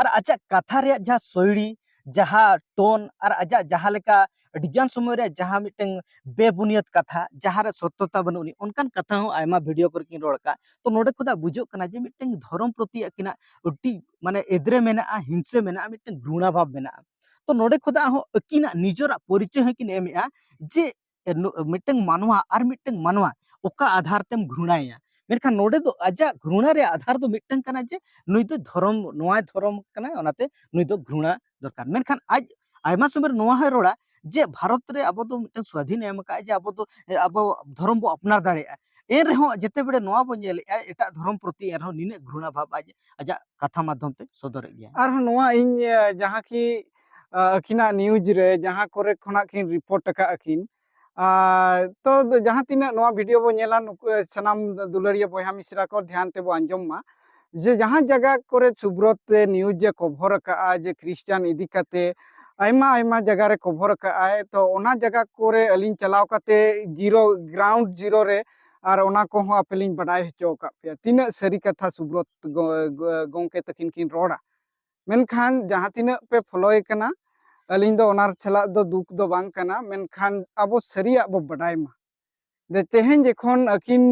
ᱟᱨ ᱟᱡᱟᱜ ᱠᱟᱛᱷᱟ ᱨᱮᱭᱟᱜ ᱡᱟᱦᱟᱸ ᱥᱳᱭᱲᱤ, ᱡᱟᱦᱟᱸ ᱴᱳᱱ, ᱟᱨ ᱟᱡᱟᱜ ᱡᱟᱦᱟᱸ ᱞᱮᱠᱟ ᱟᱹᱰᱤᱜᱟᱱ ᱥᱚᱢᱚᱭ ᱨᱮ ᱡᱟᱦᱟᱸ ᱢᱤᱫᱴᱟᱝ ᱵᱮᱵᱩᱱᱤᱭᱟᱹᱫ ᱠᱟᱛᱷᱟ, ᱡᱟᱦᱟᱸ ᱨᱮ ᱥᱚᱛᱛᱚᱛᱟ ᱵᱟᱹᱱᱩᱜ ᱟᱹᱱᱤᱡ, ᱚᱱᱠᱟᱱ ᱠᱟᱛᱷᱟ ᱦᱚᱸ ᱟᱭᱢᱟ ᱵᱷᱤᱰᱤᱭᱳ ᱠᱚᱨᱮ ᱠᱤᱱ ᱨᱚᱲ ᱟᱠᱟᱫ᱾ ᱛᱚ ᱱᱚᱰᱮ ᱠᱷᱚᱱᱟᱜ ᱵᱩᱡᱷᱟᱹᱜ ᱠᱟᱱᱟ ᱡᱮ ᱢᱤᱫᱴᱟᱝ ᱫᱷᱚᱨᱚᱢ ᱯᱨᱚᱛᱤ ᱟᱹᱠᱤᱱᱟᱜ ᱟᱹᱰᱤ ᱢᱟᱱᱮ ᱮᱫᱽᱨᱮ ᱢᱮᱱᱟᱜᱼᱟ, ᱦᱤᱝᱥᱟᱹ ᱢᱮᱱᱟᱜᱼᱟ, ᱢᱤᱫᱴᱟᱝ ᱜᱷᱨᱩᱬᱟ ᱵᱷᱟᱵᱽ ᱢᱮᱱᱟᱜᱼᱟ᱾ ᱛᱚ ᱱᱚᱰᱮ ᱠᱷᱚᱱᱟᱜ ᱦᱚᱸ ᱟᱹᱠᱤᱱᱟᱜ ᱱᱤᱡᱮᱨᱟᱜ ᱯᱚᱨᱤᱪᱚᱭ ᱦᱚᱸ ᱠᱤᱱ ᱮᱢᱮᱜᱼᱟ ᱡᱮ ᱮ, ᱱᱩ-, ᱢᱤᱫᱴᱟᱝ ᱢᱟᱱᱣᱟ ᱟᱨ ᱢᱤᱫᱴᱟᱝ ᱢᱟᱱᱣᱟ ᱚᱠᱟ ᱟᱫᱷᱟᱨ ᱛᱮᱢ ᱜᱷᱨᱩᱬᱟᱭᱟ᱾ ᱢᱮᱱᱠᱷᱟᱱ ᱱᱚᱰᱮ ᱫᱚ ᱟᱡᱟᱜ ᱜᱷᱨᱩᱬᱟ ᱨᱮᱭᱟᱜ ᱟᱫᱷᱟᱨ ᱫᱚ ᱢᱤᱫᱴᱟᱝ ᱠᱟᱱᱟ ᱡᱮ ᱱᱩᱭ ᱫᱚ ᱫᱷᱚᱨᱚᱢ, ᱱᱚᱣᱟᱭ ᱫᱷᱚᱨᱚᱢ ᱠᱟᱱᱟᱭ, ᱚᱱᱟᱛᱮ ᱱᱩᱭ ᱫᱚ ᱜᱷᱨᱩᱬᱟ ᱫᱚᱨᱠᱟᱨ᱾ ᱢᱮᱱᱠᱷᱟᱱ ᱟᱡ ᱟᱭᱢᱟ ᱥᱚᱢᱚᱭ ᱨᱮ ᱱᱚᱣᱟ ᱦᱚᱸᱭ ᱨᱚᱲᱟ ᱡᱮ ᱵᱷᱟᱨᱚᱛ ᱨᱮ ᱟᱵᱚ ᱫᱚ ᱢᱤᱫᱴᱟᱝ ᱥᱣᱟᱫᱷᱤᱱ ᱮ ᱮᱢ ᱟᱠᱟᱫᱼᱟ, ᱡᱮ ᱟᱵᱚ ᱫᱚ, ᱮ, ᱟᱵᱚ ᱫᱷᱚᱨᱚᱢ ᱵᱚ ᱟᱯᱱᱟᱨ ᱫᱟᱲᱮᱭᱟᱜᱼᱟ᱾ ᱮᱱ ᱨᱮᱦᱚᱸ ᱡᱮᱛᱮ ᱵᱮᱲᱮ ᱱᱚᱣᱟ ᱵᱚᱱ ᱧᱮᱞᱮᱫᱼᱟ, ᱮᱴᱟᱜ ᱫᱷᱚᱨᱚᱢ ᱯᱨᱚᱛᱤ ᱮᱱ ᱨᱮᱦᱚᱸ ᱱᱤᱱᱟᱹᱜ ᱜᱷᱨᱩᱬᱟ ᱵᱷᱟᱵᱽ ᱟᱡ ᱟᱡᱟᱜ ᱠᱟᱛᱷᱟ ᱢᱟᱫᱽᱫᱷᱚᱢ ᱛᱮ ᱥᱚᱫᱚᱨᱮᱫ ᱜᱮᱭᱟ᱾ ᱟᱨᱦᱚᱸ ᱱᱚᱣᱟ ᱤᱧ, ᱮ, ᱡᱟᱦᱟᱸ ᱠᱤ, ᱟ, ᱟᱹᱠᱤᱱᱟᱜ ᱱᱤᱭᱩᱡᱽ ᱨᱮ ᱡᱟᱦᱟᱸ ᱠᱚᱨᱮ ᱠᱷᱚᱱᱟᱜ ᱠᱤᱱ ᱨᱤᱯᱳᱨᱴ ᱟᱠᱟᱫ ᱟᱹᱠᱤᱱ, ᱟᱨ ᱛᱚ ᱡᱟᱦᱟᱸ ᱛᱤᱱᱟᱹᱜ ᱱᱚᱣᱟ ᱵᱷᱤᱰᱤᱭᱳ ᱵᱚ ᱧᱮᱞᱟ, ᱱᱩᱠᱩ, ᱮ, ᱥᱟᱱᱟᱢ ᱫᱩᱞᱟᱹᱲᱤᱭᱟᱹ ᱵᱚᱭᱦᱟ ᱢᱤᱥᱨᱟ ᱠᱚ ᱫᱷᱮᱭᱟᱱ ᱛᱮᱵᱚ ᱟᱸᱡᱚᱢ ᱢᱟ, ᱡᱮ ᱡᱟᱦᱟᱸ ᱡᱟᱭᱜᱟ ᱠᱚᱨᱮ ᱥᱩᱵᱨᱚᱛ ᱛᱮ ᱱᱤᱭᱩᱡᱽ ᱮ ᱠᱚᱵᱷᱚᱨ ᱟᱠᱟᱫᱼᱟ, ᱡᱮ ᱠᱷᱨᱤᱥᱴᱟᱱ ᱤᱫᱤ ᱠᱟᱛᱮ ᱟᱭᱢᱟ ᱟᱭᱢᱟ ᱡᱟᱭᱜᱟ ᱨᱮ ᱠᱚᱵᱷᱚᱨ ᱟᱠᱟᱫᱼᱟᱭ, ᱛᱚ ᱚᱱᱟ ᱡᱟᱭᱜᱟ ᱠᱚᱨᱮ ᱟᱹᱞᱤᱧ ᱪᱟᱞᱟᱣ ᱠᱟᱛᱮ ᱡᱤᱨᱳ, ᱜᱨᱟᱣᱩᱱᱰ ᱡᱤᱨᱳ ᱨᱮ, ᱟᱨ ᱚᱱᱟ ᱠᱚᱦᱚᱸ ᱟᱯᱮ ᱞᱤᱧ ᱵᱟᱰᱟᱭ ᱦᱚᱪᱚ ᱟᱠᱟᱫ ᱯᱮᱭᱟ, ᱛᱤᱱᱟᱹᱜ ᱥᱟᱹᱨᱤ ᱠᱟᱛᱷᱟ ᱥᱩᱵᱨᱚᱛ ᱜᱚ-, ᱜᱚ-, ᱜᱚᱢᱠᱮ ᱛᱟᱹᱠᱤᱱ ᱠᱤᱱ ᱨᱚᱲᱟ᱾ ᱢᱮᱱᱠᱷᱟᱱ ᱡᱟᱦᱟᱸ ᱛᱤᱱᱟᱹᱜ ᱯᱮ ᱯᱷᱚᱞᱳᱭᱮ ᱠᱟᱱᱟ, ᱟᱹᱞᱤᱧ ᱫᱚ ᱚᱱᱟ ᱥᱟᱞᱟᱜ ᱫᱚ ᱫᱩᱠ ᱫᱚ ᱵᱟᱝ ᱠᱟᱱᱟ, ᱢᱮᱱᱠᱷᱟᱱ ᱟᱵᱚ ᱥᱟᱹᱨᱤᱭᱟᱜ ᱵᱚ ᱵᱟᱰᱟᱭ ᱢᱟ᱾ ᱡᱮ ᱛᱮᱦᱮᱧ ᱡᱚᱠᱷᱚᱱ ᱟᱹᱠᱤᱱ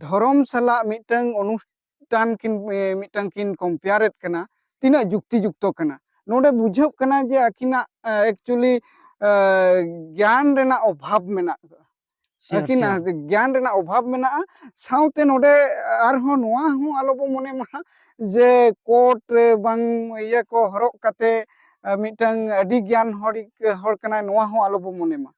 ᱫᱷᱚᱨᱚᱢ ᱥᱟᱞᱟᱜ ᱢᱤᱫᱴᱟᱝ ᱚᱱᱩᱥᱴᱷᱟᱱ ᱠᱤᱱ, ᱮ, ᱢᱤᱫᱴᱟᱝ ᱠᱤᱱ ᱠᱚᱢᱯᱮᱭᱟᱨᱮᱫ ᱠᱟᱱᱟ, ᱛᱤᱱᱟᱹᱜ ᱡᱩᱠᱛᱤ ᱡᱩᱠᱛᱚ ᱠᱟᱱᱟ? ᱱᱚᱰᱮ ᱵᱩᱡᱷᱟᱹᱜ ᱠᱟᱱᱟ ᱡᱮ ᱟᱹᱠᱤᱱᱟᱜ, ᱮ, ᱮᱠᱪᱩᱭᱮᱞᱤ, ᱮ, ᱜᱮᱭᱟᱱ ᱨᱮᱱᱟᱜ ᱚᱵᱷᱟᱵᱽ ᱢᱮᱱᱟᱜ ᱟᱠᱟᱫᱟ᱾ ᱥᱤᱭᱳᱨ, ᱟᱹᱠᱤᱱᱟᱜ ᱥᱤᱭᱳᱨ᱾ ᱜᱮᱭᱟᱱ ᱨᱮᱱᱟᱜ ᱚᱵᱷᱟᱵᱽ ᱢᱮᱱᱟᱜᱼᱟ᱾ ᱥᱟᱶᱛᱮ ᱱᱚᱰᱮ ᱟᱨᱦᱚᱸ ᱱᱚᱣᱟ ᱦᱚᱸ ᱟᱞᱚ ᱵᱚ ᱢᱚᱱᱮ ᱢᱟ ᱡᱮ ᱠᱳᱨᱴ ᱨᱮ ᱵᱟᱝ ᱤᱭᱟᱹ ᱠᱚ ᱦᱚᱨᱚᱜ ᱠᱟᱛᱮ, ᱮ, ᱢᱤᱫᱴᱟᱝ ᱟᱹᱰᱤ ᱜᱮᱭᱟᱱ ᱦᱚᱲ, ᱦᱚᱲ ᱠᱟᱱᱟᱭ, ᱱᱚᱣᱟ ᱦᱚᱸ ᱟᱞᱚ ᱵᱚ ᱢᱚᱱᱮ ᱢᱟ᱾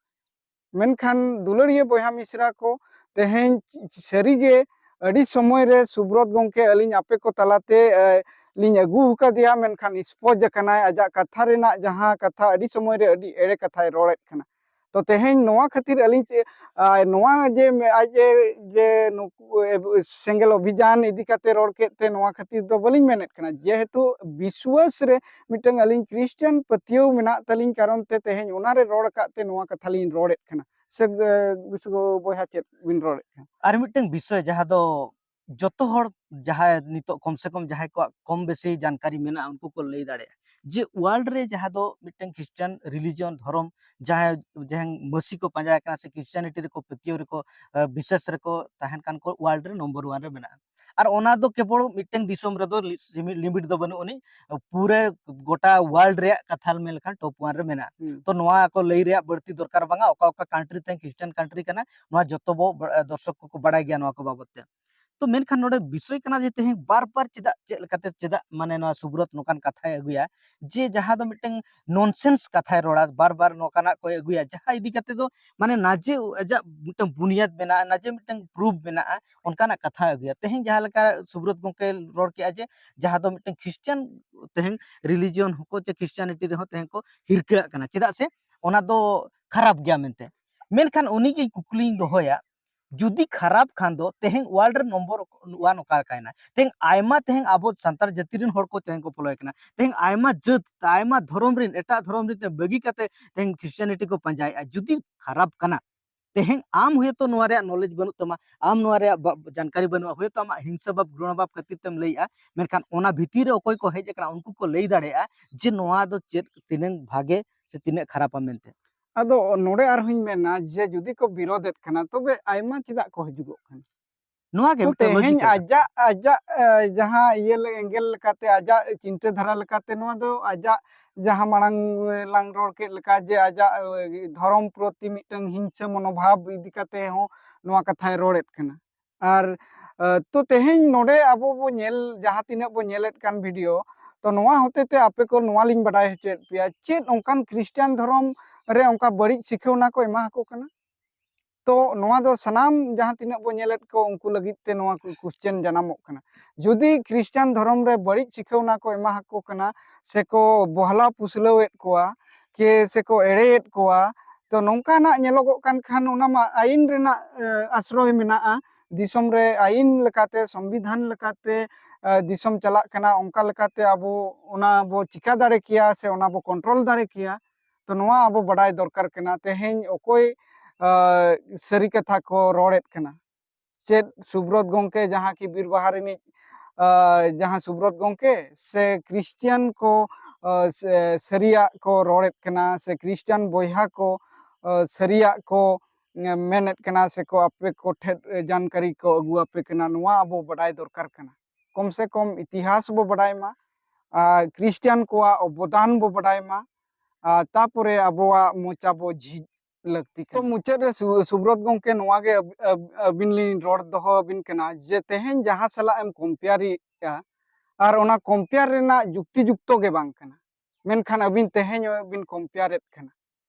ᱢᱮᱱᱠᱷᱟᱱ ᱫᱩᱞᱟᱹᱲᱤᱭᱟᱹ ᱵᱚᱭᱦᱟ ᱢᱤᱥᱨᱟ ᱠᱚ, ᱛᱮᱦᱮᱧ ᱥᱟᱹᱨᱤᱜᱮ ᱟᱹᱰᱤ ᱥᱚᱢᱚᱭ ᱨᱮ ᱥᱩᱵᱨᱚᱛ ᱜᱚᱢᱠᱮ ᱟᱹᱞᱤᱧ ᱟᱯᱮ ᱠᱚ ᱛᱟᱞᱟᱛᱮ, ᱮ, ᱞᱤᱧ ᱟᱹᱜᱩ ᱟᱠᱟᱫᱮᱭᱟ, ᱢᱮᱱᱠᱷᱟᱱ ᱥᱯᱚᱡᱽ ᱟᱠᱟᱱᱟᱭ, ᱟᱡᱟᱜ ᱠᱟᱛᱷᱟ ᱨᱮᱱᱟᱜ ᱡᱟᱦᱟᱸ ᱠᱟᱛᱷᱟ ᱟᱹᱰᱤ ᱥᱚᱢᱚᱭ ᱨᱮ ᱟᱹᱰᱤ ᱮᱲᱮ ᱠᱟᱛᱷᱟᱭ ᱨᱚᱲᱮᱫ ᱠᱟᱱᱟ᱾ ᱛᱚ ᱛᱮᱦᱮᱧ ᱱᱚᱣᱟ ᱠᱷᱟᱹᱛᱤᱨ ᱟᱹᱞᱤᱧ ᱪᱮ-, ᱟᱨ ᱱᱚᱣᱟ ᱡᱮ ᱢᱮ-, ᱟᱡ ᱮ ᱡᱮ ᱱᱩᱠᱩ ᱮ-, ᱥᱮᱸᱜᱮᱞ ᱚᱵᱷᱤᱡᱟᱱ ᱤᱫᱤ ᱠᱟᱛᱮ ᱨᱚᱲ ᱠᱮᱫ ᱛᱮ ᱱᱚᱣᱟ ᱠᱷᱟᱹᱛᱤᱨ ᱫᱚ ᱵᱟᱹᱞᱤᱧ ᱢᱮᱱᱮᱫ ᱠᱟᱱᱟ, ᱡᱮᱦᱮᱛᱩ ᱵᱤᱥᱣᱟᱥ ᱨᱮ ᱢᱤᱫᱴᱟᱝ ᱟᱹᱞᱤᱧ ᱠᱷᱨᱤᱥᱴᱟᱱ ᱯᱟᱹᱛᱭᱟᱹᱣ ᱢᱮᱱᱟᱜ ᱛᱟᱹᱞᱤᱧ ᱠᱟᱨᱚᱱ ᱛᱮ ᱛᱮᱦᱮᱧ ᱚᱱᱟᱨᱮ ᱨᱚᱲ ᱟᱠᱟᱫ ᱛᱮ ᱱᱚᱣᱟ ᱠᱟᱛᱷᱟ ᱞᱤᱧ ᱨᱚᱲᱮᱫ ᱠᱟᱱᱟ᱾ ᱥᱮ ᱵᱤᱥᱩ ᱵᱚᱭᱦᱟ ᱪᱮᱫ ᱵᱤᱱ ᱨᱚᱲᱮᱫ ᱠᱟᱱᱟ? ᱟᱨ ᱢᱤᱫᱴᱟᱝ ᱵᱤᱥᱚᱭ ᱡᱟᱦᱟᱸ ᱫᱚ ᱡᱚᱛᱚ ᱦᱚᱲ ᱡᱟᱦᱟᱸᱭ ᱱᱤᱛᱚᱜ ᱠᱚᱢ ᱥᱮ ᱠᱚᱢ ᱡᱟᱦᱟᱸᱭ ᱠᱚᱣᱟᱜ ᱠᱚᱢ ᱵᱮᱥᱤ ᱡᱟᱱᱠᱟᱨᱤ ᱢᱮᱱᱟᱜᱼᱟ, ᱩᱱᱠᱩ ᱠᱚ ᱞᱟᱹᱭ ᱫᱟᱲᱮᱭᱟᱜᱼᱟ ᱡᱮ ᱳᱣᱟᱨᱞᱰ ᱨᱮ ᱡᱟᱦᱟᱸ ᱫᱚ ᱢᱤᱫᱴᱟᱝ ᱠᱷᱨᱤᱥᱴᱟᱱ ᱨᱤᱞᱤᱡᱤᱭᱚᱱ ᱫᱷᱚᱨᱚᱢ ᱡᱟᱦᱟᱸᱭ ᱡᱟᱦᱟᱸᱭ ᱢᱟᱹᱥᱤ ᱠᱚ ᱯᱟᱸᱡᱟᱭ ᱠᱟᱱᱟ ᱥᱮ ᱠᱷᱨᱤᱥᱴᱟᱱᱤᱴᱤ ᱨᱮᱠᱚ ᱯᱟᱹᱛᱭᱟᱹᱣ ᱨᱮᱠᱚ ᱵᱤᱥᱮᱥ ᱨᱮᱠᱚ ᱛᱟᱦᱮᱱ ᱠᱟᱱ ᱠᱚ ᱳᱣᱟᱨᱞᱰ ᱨᱮ ᱱᱚᱢᱵᱚᱨ ᱳᱣᱟᱱ ᱨᱮ ᱢᱮᱱᱟᱜᱼᱟ᱾ ᱟᱨ ᱚᱱᱟ ᱫᱚ ᱠᱮᱵᱚᱞ ᱢᱤᱫᱴᱟᱝ ᱫᱤᱥᱚᱢ ᱨᱮᱫᱚ ᱞᱤᱢᱤᱴ ᱫᱚ ᱵᱟᱹᱱᱩᱜ ᱟᱹᱱᱤᱡ, ᱯᱩᱨᱟᱹ ᱜᱚᱴᱟ ᱳᱣᱟᱨᱞᱰ ᱨᱮᱭᱟᱜ ᱠᱟᱛᱷᱟ ᱢᱮᱱ ᱞᱮᱠᱷᱟᱱ ᱴᱚᱯ ᱳᱣᱟᱱ ᱨᱮ ᱢᱮᱱᱟᱜᱼᱟ᱾ ᱛᱚ ᱱᱚᱣᱟ ᱠᱚ ᱞᱟᱹᱭ ᱨᱮᱭᱟᱜ ᱵᱟᱹᱲᱛᱤ ᱫᱚᱨᱠᱟᱨ ᱵᱟᱝᱟ, ᱚᱠᱟ ᱚᱠᱟ ᱠᱟᱱᱴᱨᱤ ᱛᱮ ᱠᱷᱨᱤᱥᱴᱟᱱ ᱠᱟᱱᱴᱨᱤ ᱠᱟᱱᱟ, ᱱᱚᱣᱟ ᱡᱚᱛᱚ ᱵᱚ ᱫᱚᱨᱥᱚᱠ ᱠᱚᱠᱚ ᱵᱟᱲᱟᱭ ᱜᱮᱭᱟ ᱱᱚᱣᱟ ᱠᱚ ᱵᱟᱵᱚᱛ ᱛᱮ᱾ ᱛᱚ ᱢᱮᱱᱠᱷᱟᱱ ᱱᱚᱰᱮ ᱵᱤᱥᱚᱭ ᱠᱟᱱᱟ ᱡᱮ ᱛᱮᱦᱮᱧ ᱵᱟᱨ ᱵᱟᱨ ᱪᱮᱫᱟᱜ, ᱪᱮᱫ ᱞᱮᱠᱟᱛᱮ, ᱪᱮᱫᱟᱜ ᱢᱟᱱᱮ ᱱᱚᱣᱟ ᱥᱩᱵᱨᱚᱛ ᱱᱚᱝᱠᱟᱱ ᱠᱟᱛᱷᱟᱭ ᱟᱹᱜᱩᱭᱟ ᱡᱮ ᱡᱟᱦᱟᱸ ᱫᱚ ᱢᱤᱫᱴᱟᱝ ᱱᱚᱱᱥᱮᱱᱥ ᱠᱟᱛᱷᱟᱭ ᱨᱚᱲᱟ, ᱵᱟᱨ ᱵᱟᱨ ᱱᱚᱝᱠᱟᱱᱟᱜ ᱠᱚᱭ ᱟᱹᱜᱩᱭᱟ ᱡᱟᱦᱟᱸ ᱤᱫᱤ ᱠᱟᱛᱮ ᱫᱚ ᱢᱟᱱᱮ ᱱᱟᱡᱮ ᱟᱡᱟᱜ ᱢᱤᱫᱴᱟᱝ ᱵᱩᱱᱤᱭᱟᱫ ᱢᱮᱱᱟᱜᱼᱟ, ᱱᱟᱡᱮ ᱢᱤᱫᱴᱟᱝ ᱯᱨᱩᱯᱷ ᱢᱮᱱᱟᱜᱼᱟ, ᱚᱱᱠᱟᱱᱟᱜ ᱠᱟᱛᱷᱟᱭ ᱟᱹᱜᱩᱭᱟ᱾ ᱛᱮᱦᱮᱧ ᱡᱟᱦᱟᱸ ᱞᱮᱠᱟ ᱥᱩᱵᱨᱚᱛ ᱜᱚᱢᱠᱮ ᱨᱚᱲ ᱠᱮᱜᱼᱟ ᱡᱮ ᱡᱟᱦᱟᱸ ᱫᱚ ᱢᱤᱫᱴᱟᱝ ᱠᱷᱨᱤᱥᱴᱟᱱ ᱛᱮᱦᱮᱧ ᱨᱤᱞᱤᱡᱤᱭᱚᱱ ᱦᱚᱸᱠᱚ ᱪᱮ ᱠᱷᱨᱤᱥᱴᱟᱱᱤᱴᱤ ᱨᱮᱦᱚᱸ ᱛᱮᱦᱮᱧ ᱠᱚ ᱦᱤᱨᱠᱟᱹᱜ ᱠᱟᱱᱟ, ᱪᱮᱫᱟᱜ ᱥᱮ ᱚᱱᱟ ᱫᱚ ᱠᱷᱟᱨᱟᱯ ᱜᱮᱭᱟ ᱢᱮᱱᱛᱮ᱾ ᱢᱮᱱᱠᱷᱟᱱ ᱩᱱᱤ ᱜᱮ ᱠᱩᱠᱞᱤᱧ ᱫᱚᱦᱚᱭᱟ, ᱡᱩᱫᱤ ᱠᱷᱟᱨᱟᱯ ᱠᱷᱟᱱ ᱫᱚ ᱛᱮᱦᱮᱧ ᱳᱣᱟᱨᱞᱰ ᱨᱮ ᱱᱚᱢᱵᱚᱨ ᱳᱣᱟᱱ ᱚᱠᱟ ᱞᱮᱠᱟᱭᱮᱱᱟ? ᱛᱮᱦᱮᱧ ᱟᱭᱢᱟ ᱛᱮᱦᱮᱧ ᱟᱵᱚ ᱥᱟᱱᱛᱟᱲ ᱡᱟᱹᱛᱤ ᱨᱮᱱ ᱦᱚᱲ ᱠᱚ ᱛᱮᱦᱮᱧ ᱠᱚ ᱯᱷᱚᱞᱳᱭᱮ ᱠᱟᱱᱟ, ᱛᱮᱦᱮᱧ ᱟᱭᱢᱟ ᱡᱟᱹᱛ, ᱟᱭᱢᱟ ᱫᱷᱚᱨᱚᱢ ᱨᱮᱱ, ᱮᱴᱟᱜ ᱫᱷᱚᱨᱚᱢ ᱨᱮᱱ ᱵᱟᱹᱜᱤ ᱠᱟᱛᱮ ᱛᱮᱦᱮᱧ ᱠᱷᱨᱤᱥᱴᱤᱭᱟᱱᱤᱴᱤ ᱠᱚ ᱯᱟᱸᱡᱟᱭᱮᱫᱼᱟ᱾ ᱡᱩᱫᱤ ᱠᱷᱟᱨᱟᱯ ᱠᱟᱱᱟ, ᱛᱮᱦᱮᱧ ᱟᱢ ᱦᱚᱭᱛᱳ ᱱᱚᱣᱟ ᱨᱮᱭᱟᱜ ᱱᱚᱞᱮᱡᱽ ᱵᱟᱹᱱᱩᱜ ᱛᱟᱢᱟ, ᱟᱢ ᱱᱚᱣᱟ ᱨᱮᱭᱟᱜ ᱵᱟ-, ᱡᱟᱱᱠᱟᱨᱤ ᱵᱟᱹᱱᱩᱜᱼᱟ, ᱦᱚᱭᱛᱳ ᱟᱢᱟᱜ ᱦᱤᱝᱥᱟᱹ ᱵᱷᱟᱵᱽ ᱜᱷᱨᱚᱬᱟ ᱵᱷᱟᱵᱽ ᱠᱷᱟᱹᱛᱤᱨ ᱛᱮᱢ ᱞᱟᱹᱭᱮᱜᱼᱟ, ᱢᱮᱱᱠᱷᱟᱱ ᱚᱱᱟ ᱵᱷᱤᱛᱤᱨ ᱨᱮ ᱚᱠᱚᱭ ᱠᱚ ᱦᱮᱡ ᱟᱠᱟᱱᱟ ᱩᱱᱠᱩ ᱠᱚ ᱞᱟᱹᱭ ᱫᱟᱲᱮᱭᱟᱜᱼᱟ ᱡᱮ ᱱᱚᱣᱟ ᱫᱚ ᱪᱮᱫ ᱛᱤᱱᱟᱹᱝ ᱵᱷᱟᱜᱮ ᱥᱮ ᱛᱤᱱᱟᱹᱜ ᱠᱷᱟᱨᱟᱯᱟ ᱢᱮᱱᱛᱮ᱾ ᱟᱫᱚ ᱱᱚᱰᱮ ᱟᱨᱦᱚᱸᱧ ᱢᱮᱱᱟ ᱡᱮ ᱡᱩᱫᱤ ᱠᱚ ᱵᱤᱨᱳᱫᱮᱫ ᱠᱟᱱᱟ, ᱛᱚᱵᱮ ᱟᱭᱢᱟ ᱪᱮᱫᱟᱜ ᱠᱚ ᱦᱤᱡᱩᱜᱚᱜ ᱠᱟᱱᱟ? ᱱᱚᱣᱟ ᱜᱮ ᱛᱚ ᱢᱤᱫᱴᱟᱝ ᱛᱮᱦᱮᱧ logical ᱠᱟᱛᱷᱟ᱾ ᱟᱡᱟᱜ, ᱟᱡᱟᱜ, ᱮ, ᱡᱟᱦᱟᱸ ᱤᱭᱟᱹ ᱞᱮ-, angle ᱞᱮᱠᱟᱛᱮ, ᱟᱡᱟᱜ ᱪᱤᱱᱛᱟᱹ ᱫᱷᱟᱨᱟ ᱞᱮᱠᱟᱛᱮ ᱱᱚᱣᱟ ᱫᱚ ᱟᱡᱟᱜ ᱡᱟᱦᱟᱸ ᱢᱟᱲᱟᱝ ᱞᱟᱝ ᱨᱚᱲ ᱠᱮᱫ ᱞᱮᱠᱟ ᱡᱮ ᱟᱡᱟᱜ, ᱮ, ᱫᱷᱚᱨᱚᱢ ᱯᱨᱚᱛᱤ ᱢᱤᱫᱴᱟᱝ ᱦᱤᱝᱥᱟᱹ ᱢᱚᱱᱳᱵᱷᱟᱵᱽ ᱤᱫᱤ ᱠᱟᱛᱮ ᱦᱚᱸ ᱱᱚᱣᱟ ᱠᱟᱛᱷᱟᱭ ᱨᱚᱲᱮᱫ ᱠᱟᱱᱟ᱾ ᱟᱨ, ᱮ, ᱛᱚ ᱛᱮᱦᱮᱧ ᱱᱚᱰᱮ ᱟᱵᱚ ᱵᱚ ᱧᱮᱞ, ᱡᱟᱦᱟᱸ ᱛᱤᱱᱟᱹᱜ ᱵᱚ ᱧᱮᱞᱮᱫ ᱠᱟᱱ ᱵᱷᱤᱰᱤᱭᱳ, ᱛᱚ ᱱᱚᱣᱟ ᱦᱚᱛᱮ ᱛᱮ ᱟᱯᱮ ᱠᱚ ᱱᱚᱣᱟ ᱞᱤᱧ ᱵᱟᱰᱟᱭ ᱦᱚᱪᱚᱭᱮᱫ ᱯᱮᱭᱟ, ᱪᱮᱫ ᱚᱱᱠᱟᱱ ᱠᱷᱨᱤᱥᱴᱟᱱ ᱫᱷᱚᱨᱚᱢ ᱨᱮ ᱚᱱᱠᱟ ᱵᱟᱹᱲᱤᱡ ᱥᱤᱠᱷᱟᱹᱣᱱᱟ ᱠᱚ ᱮᱢᱟ ᱟᱠᱚ ᱠᱟᱱᱟ? ᱛᱚ ᱱᱚᱣᱟ ᱫᱚ ᱥᱟᱱᱟᱢ ᱡᱟᱦᱟᱸ ᱛᱤᱱᱟᱹᱜ ᱵᱚ ᱧᱮᱞᱮᱫ ᱠᱚ ᱩᱱᱠᱩ ᱞᱟᱹᱜᱤᱫ ᱛᱮ ᱱᱚᱣᱟ question ᱡᱟᱱᱟᱢᱚᱜ ᱠᱟᱱᱟ᱾ ᱡᱩᱫᱤ ᱠᱷᱨᱤᱥᱴᱟᱱ ᱫᱷᱚᱨᱚᱢ ᱨᱮ ᱵᱟᱹᱲᱤᱡ ᱥᱤᱠᱷᱟᱹᱣᱱᱟ ᱠᱚ ᱮᱢᱟ ᱟᱠᱚ ᱠᱟᱱᱟ ᱥᱮᱠᱚ ᱵᱚᱦᱞᱟ ᱯᱩᱥᱞᱟᱹᱣᱮᱫ ᱠᱚᱣᱟ ᱠᱮ ᱥᱮᱠᱚ ᱮᱲᱮᱭᱮᱫ ᱠᱚᱣᱟ, ᱛᱚ ᱱᱚᱝᱠᱟᱱᱟᱜ ᱧᱮᱞᱚᱜᱚᱜ ᱠᱟᱱ ᱠᱷᱟᱱ ᱚᱱᱟ ᱢᱟ ᱟᱹᱭᱤᱱ ᱨᱮᱱᱟᱜ, ᱮ, ᱟᱥᱨᱚᱭ ᱢᱮᱱᱟᱜᱼᱟ᱾ ᱫᱤᱥᱚᱢ ᱨᱮ ᱟᱹᱭᱤᱱ ᱞᱮᱠᱟᱛᱮ, ᱥᱚᱝᱵᱤᱫᱷᱟᱱ ᱞᱮᱠᱟᱛᱮ, ᱮ, ᱫᱤᱥᱚᱢ ᱪᱟᱞᱟᱜ ᱠᱟᱱᱟ, ᱚᱱᱠᱟ ᱞᱮᱠᱟᱛᱮ ᱟᱵᱚ ᱚᱱᱟ ᱵᱚ ᱪᱤᱠᱟ ᱫᱟᱲᱮ ᱠᱮᱭᱟ ᱥᱮ ᱚᱱᱟ ᱵᱚ control ᱫᱟᱲᱮ ᱠᱮᱭᱟ᱾ ᱛᱚ ᱱᱚᱣᱟ ᱟᱵᱚ ᱵᱟᱰᱟᱭ ᱫᱚᱨᱠᱟᱨ ᱠᱟᱱᱟ᱾ ᱛᱮᱦᱮᱧ ᱚᱠᱚᱭ, ᱟᱸ, ᱥᱟᱹᱨᱤ ᱠᱟᱛᱷᱟ ᱠᱚ ᱨᱚᱲᱮᱫ ᱠᱟᱱᱟ? ᱪᱮᱫ ᱥᱩᱵᱨᱚᱛ ᱜᱚᱢᱠᱮ, ᱡᱟᱦᱟᱸ ᱠᱤ ᱵᱤᱨ ᱵᱟᱦᱟ ᱨᱤᱱᱤᱡ, ᱟᱸ, ᱡᱟᱦᱟᱸ ᱥᱩᱵᱨᱚᱛ ᱜᱚᱢᱠᱮ, ᱥᱮ ᱠᱷᱨᱤᱥᱴᱤᱭᱟᱱ ᱠᱚ, ᱟᱸ, ᱥᱮ, ᱥᱟᱹᱨᱤᱭᱟᱜ ᱠᱚ ᱨᱚᱲᱮᱫ ᱠᱟᱱᱟ, ᱥᱮ ᱠᱷᱨᱤᱥᱴᱤᱭᱟᱱ ᱵᱚᱭᱦᱟ ᱠᱚ, ᱟᱸ, ᱥᱟᱹᱨᱤᱭᱟᱜ ᱠᱚ, ᱮᱸ, ᱢᱮᱱᱮᱫ ᱠᱟᱱᱟ, ᱥᱮ ᱠᱚ ᱟᱯᱮ ᱠᱚ ᱴᱷᱮᱱ, ᱮ, ᱡᱟᱱᱠᱟᱨᱤ ᱠᱚ ᱟᱹᱜᱩ ᱟᱯᱮ ᱠᱟᱱᱟ, ᱱᱚᱣᱟ ᱟᱵᱚ ᱵᱟᱰᱟᱭ ᱫᱚᱨᱠᱟᱨ ᱠᱟᱱᱟ᱾ ᱠᱚᱢ ᱥᱮ ᱠᱚᱢ ᱤᱛᱤᱦᱟᱥ ᱵᱚ ᱵᱟᱰᱟᱭ ᱢᱟ, ᱟᱨ ᱠᱷᱨᱤᱥᱴᱤᱭᱟᱱ ᱠᱚᱣᱟᱜ ᱚᱵᱚᱫᱟᱱ ᱵᱚ ᱵᱟᱰᱟᱭ ᱢᱟ, ᱟᱨ ᱛᱟᱯᱚᱨᱮ ᱟᱵᱚᱣᱟᱜ ᱢᱚᱪᱟ ᱵᱚ ᱡᱷᱤᱡ ᱞᱟᱹᱠᱛᱤ ᱠᱟᱱᱟ᱾ ᱛᱚ, ᱢᱩᱪᱟᱹᱫ ᱨᱮ ᱥᱩ-, ᱥᱩᱵᱨᱚᱛ ᱜᱚᱢᱠᱮ, ᱱᱚᱣᱟ ᱜᱮ ᱟᱹᱵ-, ᱟᱹᱵ-, ᱟᱹᱵᱤᱱ ᱞᱤᱧ ᱨᱚᱲ ᱫᱚᱦᱚ ᱟᱹᱵᱤᱱ ᱠᱟᱱᱟ ᱡᱮ ᱛᱮᱦᱮᱧ ᱡᱟᱦᱟᱸ ᱥᱟᱞᱟᱜ ᱮᱢ ᱠᱚᱢᱯᱮᱭᱟᱨᱮᱫᱼᱟ, ᱟᱨ ᱚᱱᱟ ᱠᱚᱢᱯᱮᱭᱟᱨ ᱨᱮᱱᱟᱜ ᱡᱩᱠᱛᱤ ᱡᱩᱠᱛᱚ ᱜᱮ ᱵᱟᱝ ᱠᱟᱱᱟ᱾ ᱢᱮᱱᱠᱷᱟᱱ ᱟᱹᱵᱤᱱ ᱛᱮᱦᱮᱧ ᱦᱚᱸ ᱵᱤᱱ ᱠᱚᱢᱯᱮᱭᱟᱨᱮᱫ ᱠᱟᱱᱟ᱾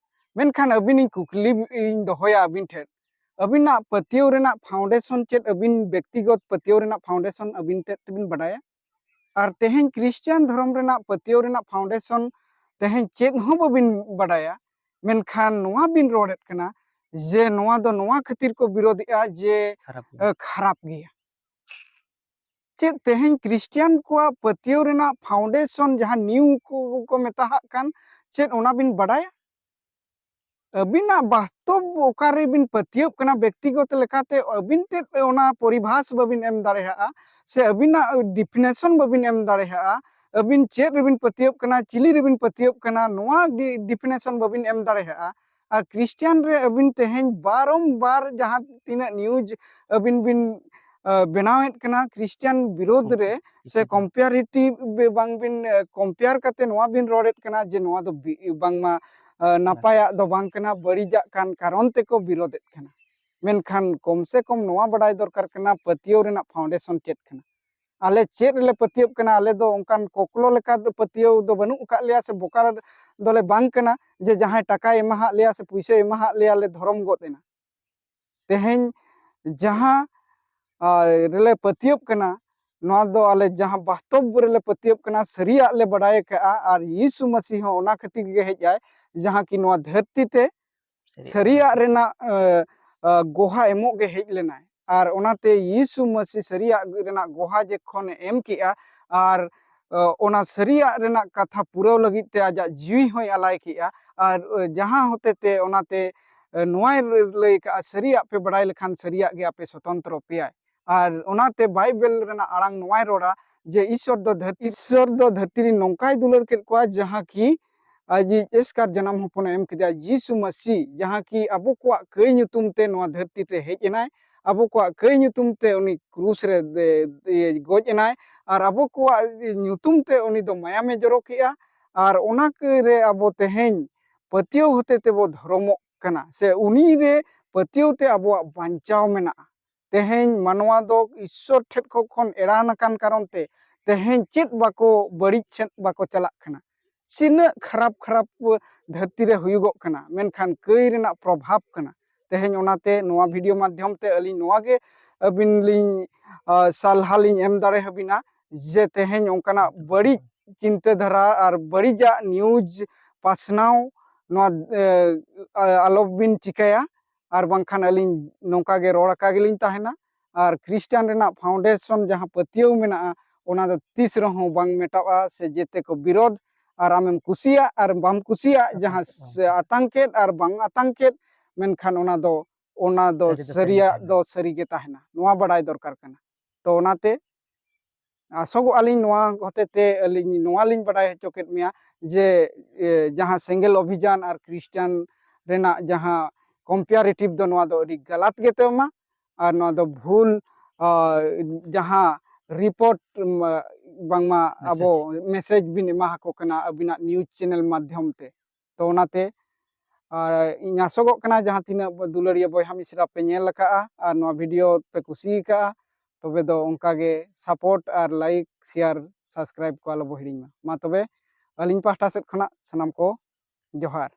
ᱢᱮᱱᱠᱷᱟᱱ ᱟᱹᱵᱤᱱ ᱤᱧ ᱠᱩᱠᱞᱤ ᱤᱧ ᱫᱚᱦᱚᱭᱟ ᱟᱹᱵᱤᱱ ᱴᱷᱮᱱ, ᱟᱹᱵᱤᱱᱟᱜ ᱯᱟᱹᱛᱭᱟᱹᱣ ᱨᱮᱱᱟᱜ ᱯᱷᱟᱣᱩᱱᱰᱮᱥᱚᱱ ᱪᱮᱫ? ᱟᱹᱵᱤᱱ ᱵᱮᱠᱛᱤᱜᱚᱛ ᱯᱟᱹᱛᱭᱟᱹᱣ ᱨᱮᱱᱟᱜ ᱯᱷᱟᱣᱩᱱᱰᱮᱥᱚᱱ ᱟᱹᱵᱤᱱ ᱛᱮᱫ ᱛᱮᱵᱤᱱ ᱵᱟᱰᱟᱭᱟ? ᱟᱨ ᱛᱮᱦᱮᱧ ᱠᱷᱨᱤᱥᱴᱤᱭᱟᱱ ᱫᱷᱚᱨᱚᱢ ᱨᱮᱱᱟᱜ ᱯᱟᱹᱛᱭᱟᱹᱣ ᱨᱮᱱᱟᱜ ᱯᱷᱟᱣᱩᱱᱰᱮᱥᱚᱱ ᱛᱮᱦᱮᱧ ᱪᱮᱫ ᱦᱚᱸ ᱵᱟᱹᱵᱤᱱ ᱵᱟᱰᱟᱭᱟ, ᱢᱮᱱᱠᱷᱟᱱ ᱱᱚᱣᱟ ᱵᱤᱱ ᱨᱚᱲᱮᱫ ᱠᱟᱱᱟ ᱡᱮ ᱱᱚᱣᱟ ᱫᱚ ᱱᱚᱣᱟ ᱠᱷᱟᱹᱛᱤᱨ ᱠᱚ ᱵᱤᱨᱳᱫᱮᱜᱼᱟ ᱡᱮ, ᱠᱷᱟᱨᱟᱯ ᱜᱮᱭᱟ᱾ ᱮ, ᱠᱷᱟᱨᱟᱯ ᱜᱮᱭᱟ᱾ ᱪᱮᱫ ᱛᱮᱦᱮᱧ ᱠᱷᱨᱤᱥᱴᱤᱭᱟᱱ ᱠᱚᱣᱟᱜ ᱯᱟᱹᱛᱭᱟᱹᱣ ᱨᱮᱱᱟᱜ ᱯᱷᱟᱣᱩᱱᱰᱮᱥᱚᱱ ᱡᱟᱦᱟᱸ ᱱᱤᱭᱩ ᱠᱚ, ᱠᱚ ᱢᱮᱛᱟᱦᱟᱜ ᱠᱟᱱ, ᱪᱮᱫ ᱚᱱᱟ ᱵᱤᱱ ᱵᱟᱰᱟᱭᱟ? ᱟᱹᱵᱤᱱᱟᱜ ᱵᱟᱥᱛᱚᱵ ᱚᱠᱟᱨᱮ ᱵᱤᱱ ᱯᱟᱹᱛᱭᱟᱹᱜ ᱠᱟᱱᱟ ᱵᱮᱠᱛᱤᱜᱚᱛ ᱞᱮᱠᱟᱛᱮ, ᱟᱹᱵᱤᱱ ᱛᱮᱫ ᱚᱱᱟ ᱯᱚᱨᱤᱵᱷᱟᱥ ᱵᱟᱹᱵᱤᱱ ᱮᱢ ᱫᱟᱲᱮᱭᱟᱜᱼᱟ, ᱥᱮ ᱟᱹᱵᱤᱱᱟᱜ ᱰᱤᱯᱷᱤᱱᱮᱥᱚᱱ ᱵᱟᱹᱵᱤᱱ ᱮᱢ ᱫᱟᱲᱮᱭᱟᱜᱼᱟ, ᱟᱹᱵᱤᱱ ᱪᱮᱫ ᱨᱮᱵᱤᱱ ᱯᱟᱹᱛᱭᱟᱹᱜ ᱠᱟᱱᱟ, ᱪᱤᱞᱤ ᱨᱮᱵᱤᱱ ᱯᱟᱹᱛᱭᱟᱹᱜ ᱠᱟᱱᱟ, ᱱᱚᱣᱟ ᱰᱤ-, ᱰᱤᱯᱷᱤᱱᱮᱥᱚᱱ ᱵᱟᱹᱵᱤᱱ ᱮᱢ ᱫᱟᱲᱮᱭᱟᱜᱼᱟ᱾ ᱟᱨ ᱠᱷᱨᱤᱥᱴᱤᱭᱟᱱ ᱨᱮ ᱟᱹᱵᱤᱱ ᱛᱮᱦᱮᱧ ᱵᱟᱨᱚᱢᱵᱟᱨ ᱡᱟᱦᱟᱸ ᱛᱤᱱᱟᱹᱜ ᱱᱤᱭᱩᱡᱽ ᱟᱹᱵᱤᱱ ᱵᱤᱱ, ᱟ, ᱵᱮᱱᱟᱣᱮᱫ ᱠᱟᱱᱟ ᱠᱷᱨᱤᱥᱴᱤᱭᱟᱱ ᱵᱤᱨᱳᱫᱷ ᱨᱮ, ᱥᱮ ᱠᱚᱢᱯᱮᱭᱟᱨᱮᱴᱤᱵᱷ ᱵᱟᱝ ᱵᱤᱱ, ᱟ, ᱠᱚᱢᱯᱮᱭᱟᱨ ᱠᱟᱛᱮ ᱱᱚᱣᱟ ᱵᱤᱱ ᱨᱚᱲᱮᱫ ᱠᱟᱱᱟ ᱡᱮ ᱱᱚᱣᱟ ᱫᱚ ᱵᱤ-, ᱵᱟᱝᱢᱟ, ᱟ, ᱱᱟᱯᱟᱭᱟᱜ ᱫᱚ ᱵᱟᱝ ᱠᱟᱱᱟ, ᱵᱟᱹᱲᱤᱡᱟᱜ ᱠᱟᱱ ᱠᱟᱨᱚᱱ ᱛᱮᱠᱚ ᱵᱤᱨᱳᱫᱷᱮᱫ ᱠᱟᱱᱟ᱾ ᱢᱮᱱᱠᱷᱟᱱ ᱠᱚᱢ ᱥᱮ ᱠᱚᱢ ᱱᱚᱣᱟ ᱵᱟᱰᱟᱭ ᱫᱚᱨᱠᱟᱨ ᱠᱟᱱᱟ ᱯᱟᱹᱛᱭᱟᱹᱣ ᱨᱮᱱᱟᱜ ᱯᱷᱟᱣᱩᱱᱰᱮᱥᱚᱱ ᱪᱮᱫ ᱠᱟᱱᱟ᱾ ᱟᱞᱮ ᱪᱮᱫ ᱨᱮᱞᱮ ᱯᱟᱹᱛᱭᱟᱹᱜ ᱠᱟᱱᱟ? ᱟᱞᱮ ᱫᱚ ᱚᱱᱠᱟᱱ ᱠᱚᱠᱞᱚ ᱞᱮᱠᱟ ᱫᱚ ᱯᱟᱹᱛᱭᱟᱹᱣ ᱫᱚ ᱵᱟᱹᱱᱩᱜ ᱟᱠᱟᱫ ᱞᱮᱭᱟ, ᱥᱮ ᱵᱚᱠᱟ ᱫᱚᱞᱮ ᱵᱟᱝ ᱠᱟᱱᱟ ᱡᱮ ᱡᱟᱦᱟᱸᱭ ᱴᱟᱠᱟᱭ ᱮᱢᱟᱦᱟᱜ ᱞᱮᱭᱟ ᱥᱮ ᱯᱩᱭᱥᱟᱹᱭ ᱮᱢᱟᱦᱟᱜ ᱞᱮᱭᱟ ᱞᱮ ᱫᱷᱚᱨᱚᱢ ᱜᱚᱫ ᱮᱱᱟ᱾ ᱛᱮᱦᱮᱧ ᱡᱟᱦᱟᱸ, ᱟ, ᱨᱮᱞᱮ ᱯᱟᱹᱛᱭᱟᱹᱜ ᱠᱟᱱᱟ, ᱱᱚᱣᱟ ᱫᱚ ᱟᱞᱮ ᱡᱟᱦᱟᱸ ᱵᱟᱥᱛᱚᱵ ᱨᱮᱞᱮ ᱯᱟᱹᱛᱭᱟᱹᱜ ᱠᱟᱱᱟ, ᱥᱟᱹᱨᱤᱭᱟᱜ ᱞᱮ ᱵᱟᱰᱟᱭ ᱟᱠᱟᱫᱼᱟ, ᱟᱨ ᱭᱤᱥᱩ ᱢᱟᱹᱥᱤ ᱦᱚᱸ ᱚᱱᱟ ᱠᱷᱟᱹᱛᱤᱨ ᱜᱮ ᱦᱮᱡ ᱟᱭ, ᱡᱟᱦᱟᱸ ᱠᱤ ᱱᱚᱣᱟ ᱫᱷᱟᱹᱨᱛᱤ ᱛᱮ ᱥᱟᱹᱨᱤᱭᱟᱜ ᱨᱮᱱᱟᱜ, ᱟ, ᱟ, ᱜᱚᱦᱟ ᱮᱢᱚᱜ ᱜᱮ ᱦᱮᱡ ᱞᱮᱱᱟᱭ᱾ ᱟᱨ ᱚᱱᱟᱛᱮ ᱭᱤᱥᱩ ᱢᱟᱹᱥᱤ ᱥᱟᱹᱨᱤᱭᱟᱜ ᱨᱮᱱᱟᱜ ᱜᱚᱦᱟ ᱡᱚᱠᱷᱚᱱᱮ ᱮᱢ ᱠᱮᱜᱼᱟ, ᱟᱨ, ᱟ, ᱚᱱᱟ ᱥᱟᱹᱨᱤᱭᱟᱜ ᱨᱮᱱᱟᱜ ᱠᱟᱛᱷᱟ ᱯᱩᱨᱟᱹᱣ ᱞᱟᱹᱜᱤᱫ ᱛᱮ ᱟᱡᱟᱜ ᱡᱤᱣᱤ ᱦᱚᱸᱭ ᱟᱞᱟᱭ ᱠᱮᱜᱼᱟ, ᱟᱨ, ᱟ, ᱡᱟᱦᱟᱸ ᱦᱚᱛᱮ ᱛᱮ ᱚᱱᱟᱛᱮ, ᱮ, ᱱᱚᱣᱟᱭ ᱞᱟᱹᱭ ᱠᱟᱜᱼᱟ, "ᱥᱟᱹᱨᱤᱭᱟᱜ ᱯᱮ ᱵᱟᱲᱟᱭ ᱞᱮᱠᱷᱟᱱ ᱥᱟᱹᱨᱤᱭᱟᱜ ᱜᱮ ᱟᱯᱮ ᱥᱚᱛᱚᱱᱛᱨᱚ ᱯᱮᱭᱟᱭ᱾" ᱟᱨ ᱚᱱᱟᱛᱮ ᱵᱟᱭᱵᱮᱞ ᱨᱮᱱᱟᱜ ᱟᱲᱟᱝ ᱱᱚᱣᱟᱭ ᱨᱚᱲᱟ ᱡᱮ ᱤᱥᱥᱚᱨ ᱫᱚ ᱫᱷᱟᱹᱨᱛᱤ, ᱤᱥᱥᱚᱨ ᱫᱚ ᱫᱷᱟᱹᱨᱛᱤ ᱨᱮ ᱱᱚᱝᱠᱟᱭ ᱫᱩᱞᱟᱹᱲ ᱠᱮᱫ ᱠᱚᱣᱟ, ᱡᱟᱦᱟᱸ ᱠᱤ ᱟᱡᱤᱡ ᱮᱥᱠᱟᱨ ᱡᱟᱱᱟᱢ ᱦᱚᱯᱚᱱᱮ ᱮᱢ ᱠᱮᱫᱮᱭᱟ, ᱡᱤᱥᱩ ᱢᱟᱹᱥᱤ, ᱡᱟᱦᱟᱸ ᱠᱤ ᱟᱵᱚ ᱠᱚᱣᱟᱜ ᱠᱟᱹᱭ ᱧᱩᱛᱩᱢ ᱛᱮ ᱱᱚᱣᱟ ᱫᱷᱟᱹᱨᱛᱤ ᱨᱮ ᱦᱮᱡ ᱮᱱᱟᱭ, ᱟᱵᱚ ᱠᱚᱣᱟᱜ ᱠᱟᱹᱭ ᱧᱩᱛᱩᱢ ᱛᱮ ᱩᱱᱤ ᱠᱨᱩᱥ ᱨᱮ ᱫᱮ-, ᱫᱮ-, ᱜᱚᱡ ᱮᱱᱟᱭ, ᱟᱨ ᱟᱵᱚ ᱠᱚᱣᱟᱜ ᱧᱩᱛᱩᱢ ᱛᱮ ᱩᱱᱤ ᱫᱚ ᱢᱟᱭᱟᱢᱮ ᱡᱚᱨᱚ ᱠᱮᱜᱼᱟ, ᱟᱨ ᱚᱱᱟ ᱠᱟᱹᱭ ᱨᱮ ᱟᱵᱚ ᱛᱮᱦᱮᱧ ᱯᱟᱹᱛᱭᱟᱹᱣ ᱦᱚᱛᱮ ᱛᱮᱵᱚ ᱫᱷᱚᱨᱚᱢᱚᱜ ᱠᱟᱱᱟ, ᱥᱮ ᱩᱱᱤ ᱨᱮ ᱯᱟᱹᱛᱭᱟᱹᱣ ᱛᱮ ᱟᱵᱚᱣᱟᱜ ᱵᱟᱧᱪᱟᱣ ᱢᱮᱱᱟᱜᱼᱟ᱾ ᱛᱮᱦᱮᱧ ᱢᱟᱱᱣᱟ ᱫᱚ ᱤᱥᱥᱚᱨ ᱴᱷᱮᱱ ᱠᱷᱚ-, ᱠᱷᱚᱱ ᱮᱲᱟᱱ ᱟᱠᱟᱱ ᱠᱟᱨᱚᱱ ᱛᱮ ᱛᱮᱦᱮᱧ ᱪᱮᱫ ᱵᱟᱠᱚ, ᱵᱟᱹᱲᱤᱡ ᱥᱮᱫ ᱵᱟᱠᱚ ᱪᱟᱞᱟᱜ ᱠᱟᱱᱟ᱾ ᱛᱤᱱᱟᱹᱜ ᱠᱷᱟᱨᱟᱯ ᱠᱷᱟᱨᱟᱯ ᱫᱷᱟᱹᱨᱛᱤ ᱨᱮ ᱦᱩᱭᱩᱜᱚᱜ ᱠᱟᱱᱟ, ᱢᱮᱱᱠᱷᱟᱱ ᱠᱟᱹᱭ ᱨᱮᱱᱟᱜ ᱯᱨᱚᱵᱷᱟᱵᱽ ᱠᱟᱱᱟ᱾ ᱛᱮᱦᱮᱧ ᱚᱱᱟᱛᱮ ᱱᱚᱣᱟ ᱵᱷᱤᱰᱤᱭᱳ ᱢᱟᱫᱽᱫᱷᱚᱢ ᱛᱮ ᱟᱹᱞᱤᱧ ᱱᱚᱣᱟ ᱜᱮ ᱟᱹᱵᱤᱱ ᱞᱤᱧ, ᱟ, ᱥᱟᱞᱦᱟ ᱞᱤᱧ ᱮᱢ ᱫᱟᱲᱮ ᱟᱹᱵᱤᱱᱟ ᱡᱮ ᱛᱮᱦᱮᱧ ᱚᱱᱠᱟᱱᱟᱜ ᱵᱟᱹᱲᱤᱡ ᱪᱤᱱᱛᱟᱹ ᱫᱷᱟᱨᱟ ᱟᱨ ᱵᱟᱹᱲᱤᱡᱟᱜ ᱱᱤᱭᱩᱡᱽ ᱯᱟᱥᱱᱟᱣ ᱱᱚᱣᱟ, ᱮ, ᱟ-, ᱟᱞᱚᱵᱤᱱ ᱪᱤᱠᱟᱹᱭᱟ, ᱟᱨ ᱵᱟᱝᱠᱷᱟᱱ ᱟᱹᱞᱤᱧ ᱱᱚᱝᱠᱟ ᱜᱮ ᱨᱚᱲ ᱟᱠᱟ ᱜᱮᱞᱤᱧ ᱛᱟᱦᱮᱱᱟ᱾ ᱟᱨ ᱠᱷᱨᱤᱥᱴᱟᱱ ᱨᱮᱱᱟᱜ ᱯᱷᱟᱣᱩᱱᱰᱮᱥᱚᱱ ᱡᱟᱦᱟᱸ ᱯᱟᱹᱛᱭᱟᱹᱣ ᱢᱮᱱᱟᱜᱼᱟ, ᱚᱱᱟ ᱫᱚ ᱛᱤᱥ ᱨᱮᱦᱚᱸ ᱵᱟᱝ ᱢᱮᱴᱟᱜᱼᱟ, ᱥᱮ ᱡᱮᱛᱮ ᱠᱚ ᱵᱤᱨᱳᱫᱷ, ᱟᱨ ᱟᱢᱮᱢ ᱠᱩᱥᱤᱭᱟᱜ ᱟᱨ ᱵᱟᱢ ᱠᱩᱥᱤᱭᱟᱜ, ᱡᱟᱦᱟᱸ ᱟᱛᱟᱝ ᱠᱮᱫ ᱥᱮ ᱵᱟᱝ ᱟᱛᱟᱝ ᱠᱮᱫ, ᱟᱛᱟᱝ ᱠᱮᱫ, ᱢᱮᱱᱠᱷᱟᱱ ᱚᱱᱟ ᱫᱚ, ᱚᱱᱟ ᱫᱚ ᱥᱟᱹᱨᱤ ᱫᱚ ᱥᱟᱹᱨᱤ ᱥᱟᱹᱨᱤᱭᱟᱜ ᱛᱟᱦᱮᱱᱟ᱾ ᱫᱚ ᱥᱟᱹᱨᱤ ᱜᱮ ᱛᱟᱦᱮᱱᱟ, ᱱᱚᱣᱟ ᱵᱟᱰᱟᱭ ᱫᱚᱨᱠᱟᱨ ᱠᱟᱱᱟ᱾ ᱛᱚ ᱚᱱᱟᱛᱮ ᱟᱥᱚᱜᱚᱜ ᱟᱹᱞᱤᱧ ᱱᱚᱣᱟ ᱦᱚᱛᱮ ᱛᱮ ᱟᱹᱞᱤᱧ ᱱᱚᱣᱟ ᱞᱤᱧ ᱵᱟᱰᱟᱭ ᱦᱚᱪᱚ ᱠᱮᱫ ᱢᱮᱭᱟ ᱡᱮ, ᱮ, ᱡᱟᱦᱟᱸ ᱥᱮᱸᱜᱮᱞ ᱚᱵᱷᱤᱡᱟᱱ ᱟᱨ ᱠᱷᱨᱤᱥᱴᱟᱱ ᱨᱮᱱᱟᱜ ᱡᱟᱦᱟᱸ ᱠᱚᱢᱯᱮᱭᱟᱨᱮᱴᱤᱵᱷ ᱫᱚ ᱱᱚᱣᱟ ᱫᱚ ᱟᱹᱰᱤ ᱜᱟᱞᱟᱛ ᱜᱮ ᱛᱟᱢᱟ, ᱟᱨ ᱱᱚᱣᱟ ᱫᱚ ᱵᱷᱩᱞ, ᱟ, ᱡᱟᱦᱟᱸ ᱨᱤᱯᱳᱨᱴ, ᱢᱟ, ᱵᱟᱝᱢᱟ ᱟᱵᱚ ᱢᱮᱥᱮᱡᱽ ᱵᱤᱱ ᱮᱢᱟ ᱟᱠᱚ ᱠᱟᱱᱟ ᱟᱹᱵᱤᱱᱟᱜ ᱱᱤᱭᱩᱡᱽ ᱪᱮᱱᱮᱞ ᱢᱟᱫᱽᱫᱷᱚᱢ ᱛᱮ᱾ ᱛᱚ ᱚᱱᱟᱛᱮ, ᱟᱨ ᱤᱧ ᱟᱥᱚᱜᱚᱜ ᱠᱟᱱᱟ ᱡᱟᱦᱟᱸ ᱛᱤᱱᱟᱹᱜ ᱫᱩᱞᱟᱹᱲᱤᱭᱟᱹ ᱵᱚᱭᱦᱟ ᱢᱤᱥᱨᱟ ᱯᱮ ᱧᱮᱞ ᱟᱠᱟᱫᱼᱟ ᱟᱨ ᱱᱚᱣᱟ ᱵᱷᱤᱰᱤᱭᱳ ᱯᱮ ᱠᱩᱥᱤ ᱟᱠᱟᱫᱼᱟ, ᱛᱚᱵᱮ ᱫᱚ ᱚᱱᱠᱟ ᱜᱮ ᱥᱟᱯᱳᱨᱴ ᱟᱨ ᱞᱟᱭᱤᱠ, ᱥᱮᱭᱟᱨ, ᱥᱟᱵᱥᱠᱨᱟᱭᱤᱵ ᱠᱚ ᱟᱞᱚ ᱵᱚ ᱦᱤᱲᱤᱧ ᱢᱟ᱾ ᱢᱟ ᱛᱚᱵᱮ ᱟᱹᱞᱤᱧ ᱯᱟᱦᱴᱟ ᱥᱮᱫ ᱠᱷᱚᱱᱟᱜ ᱥᱟᱱᱟᱢ ᱠᱚ ᱡᱚᱦᱟᱨ᱾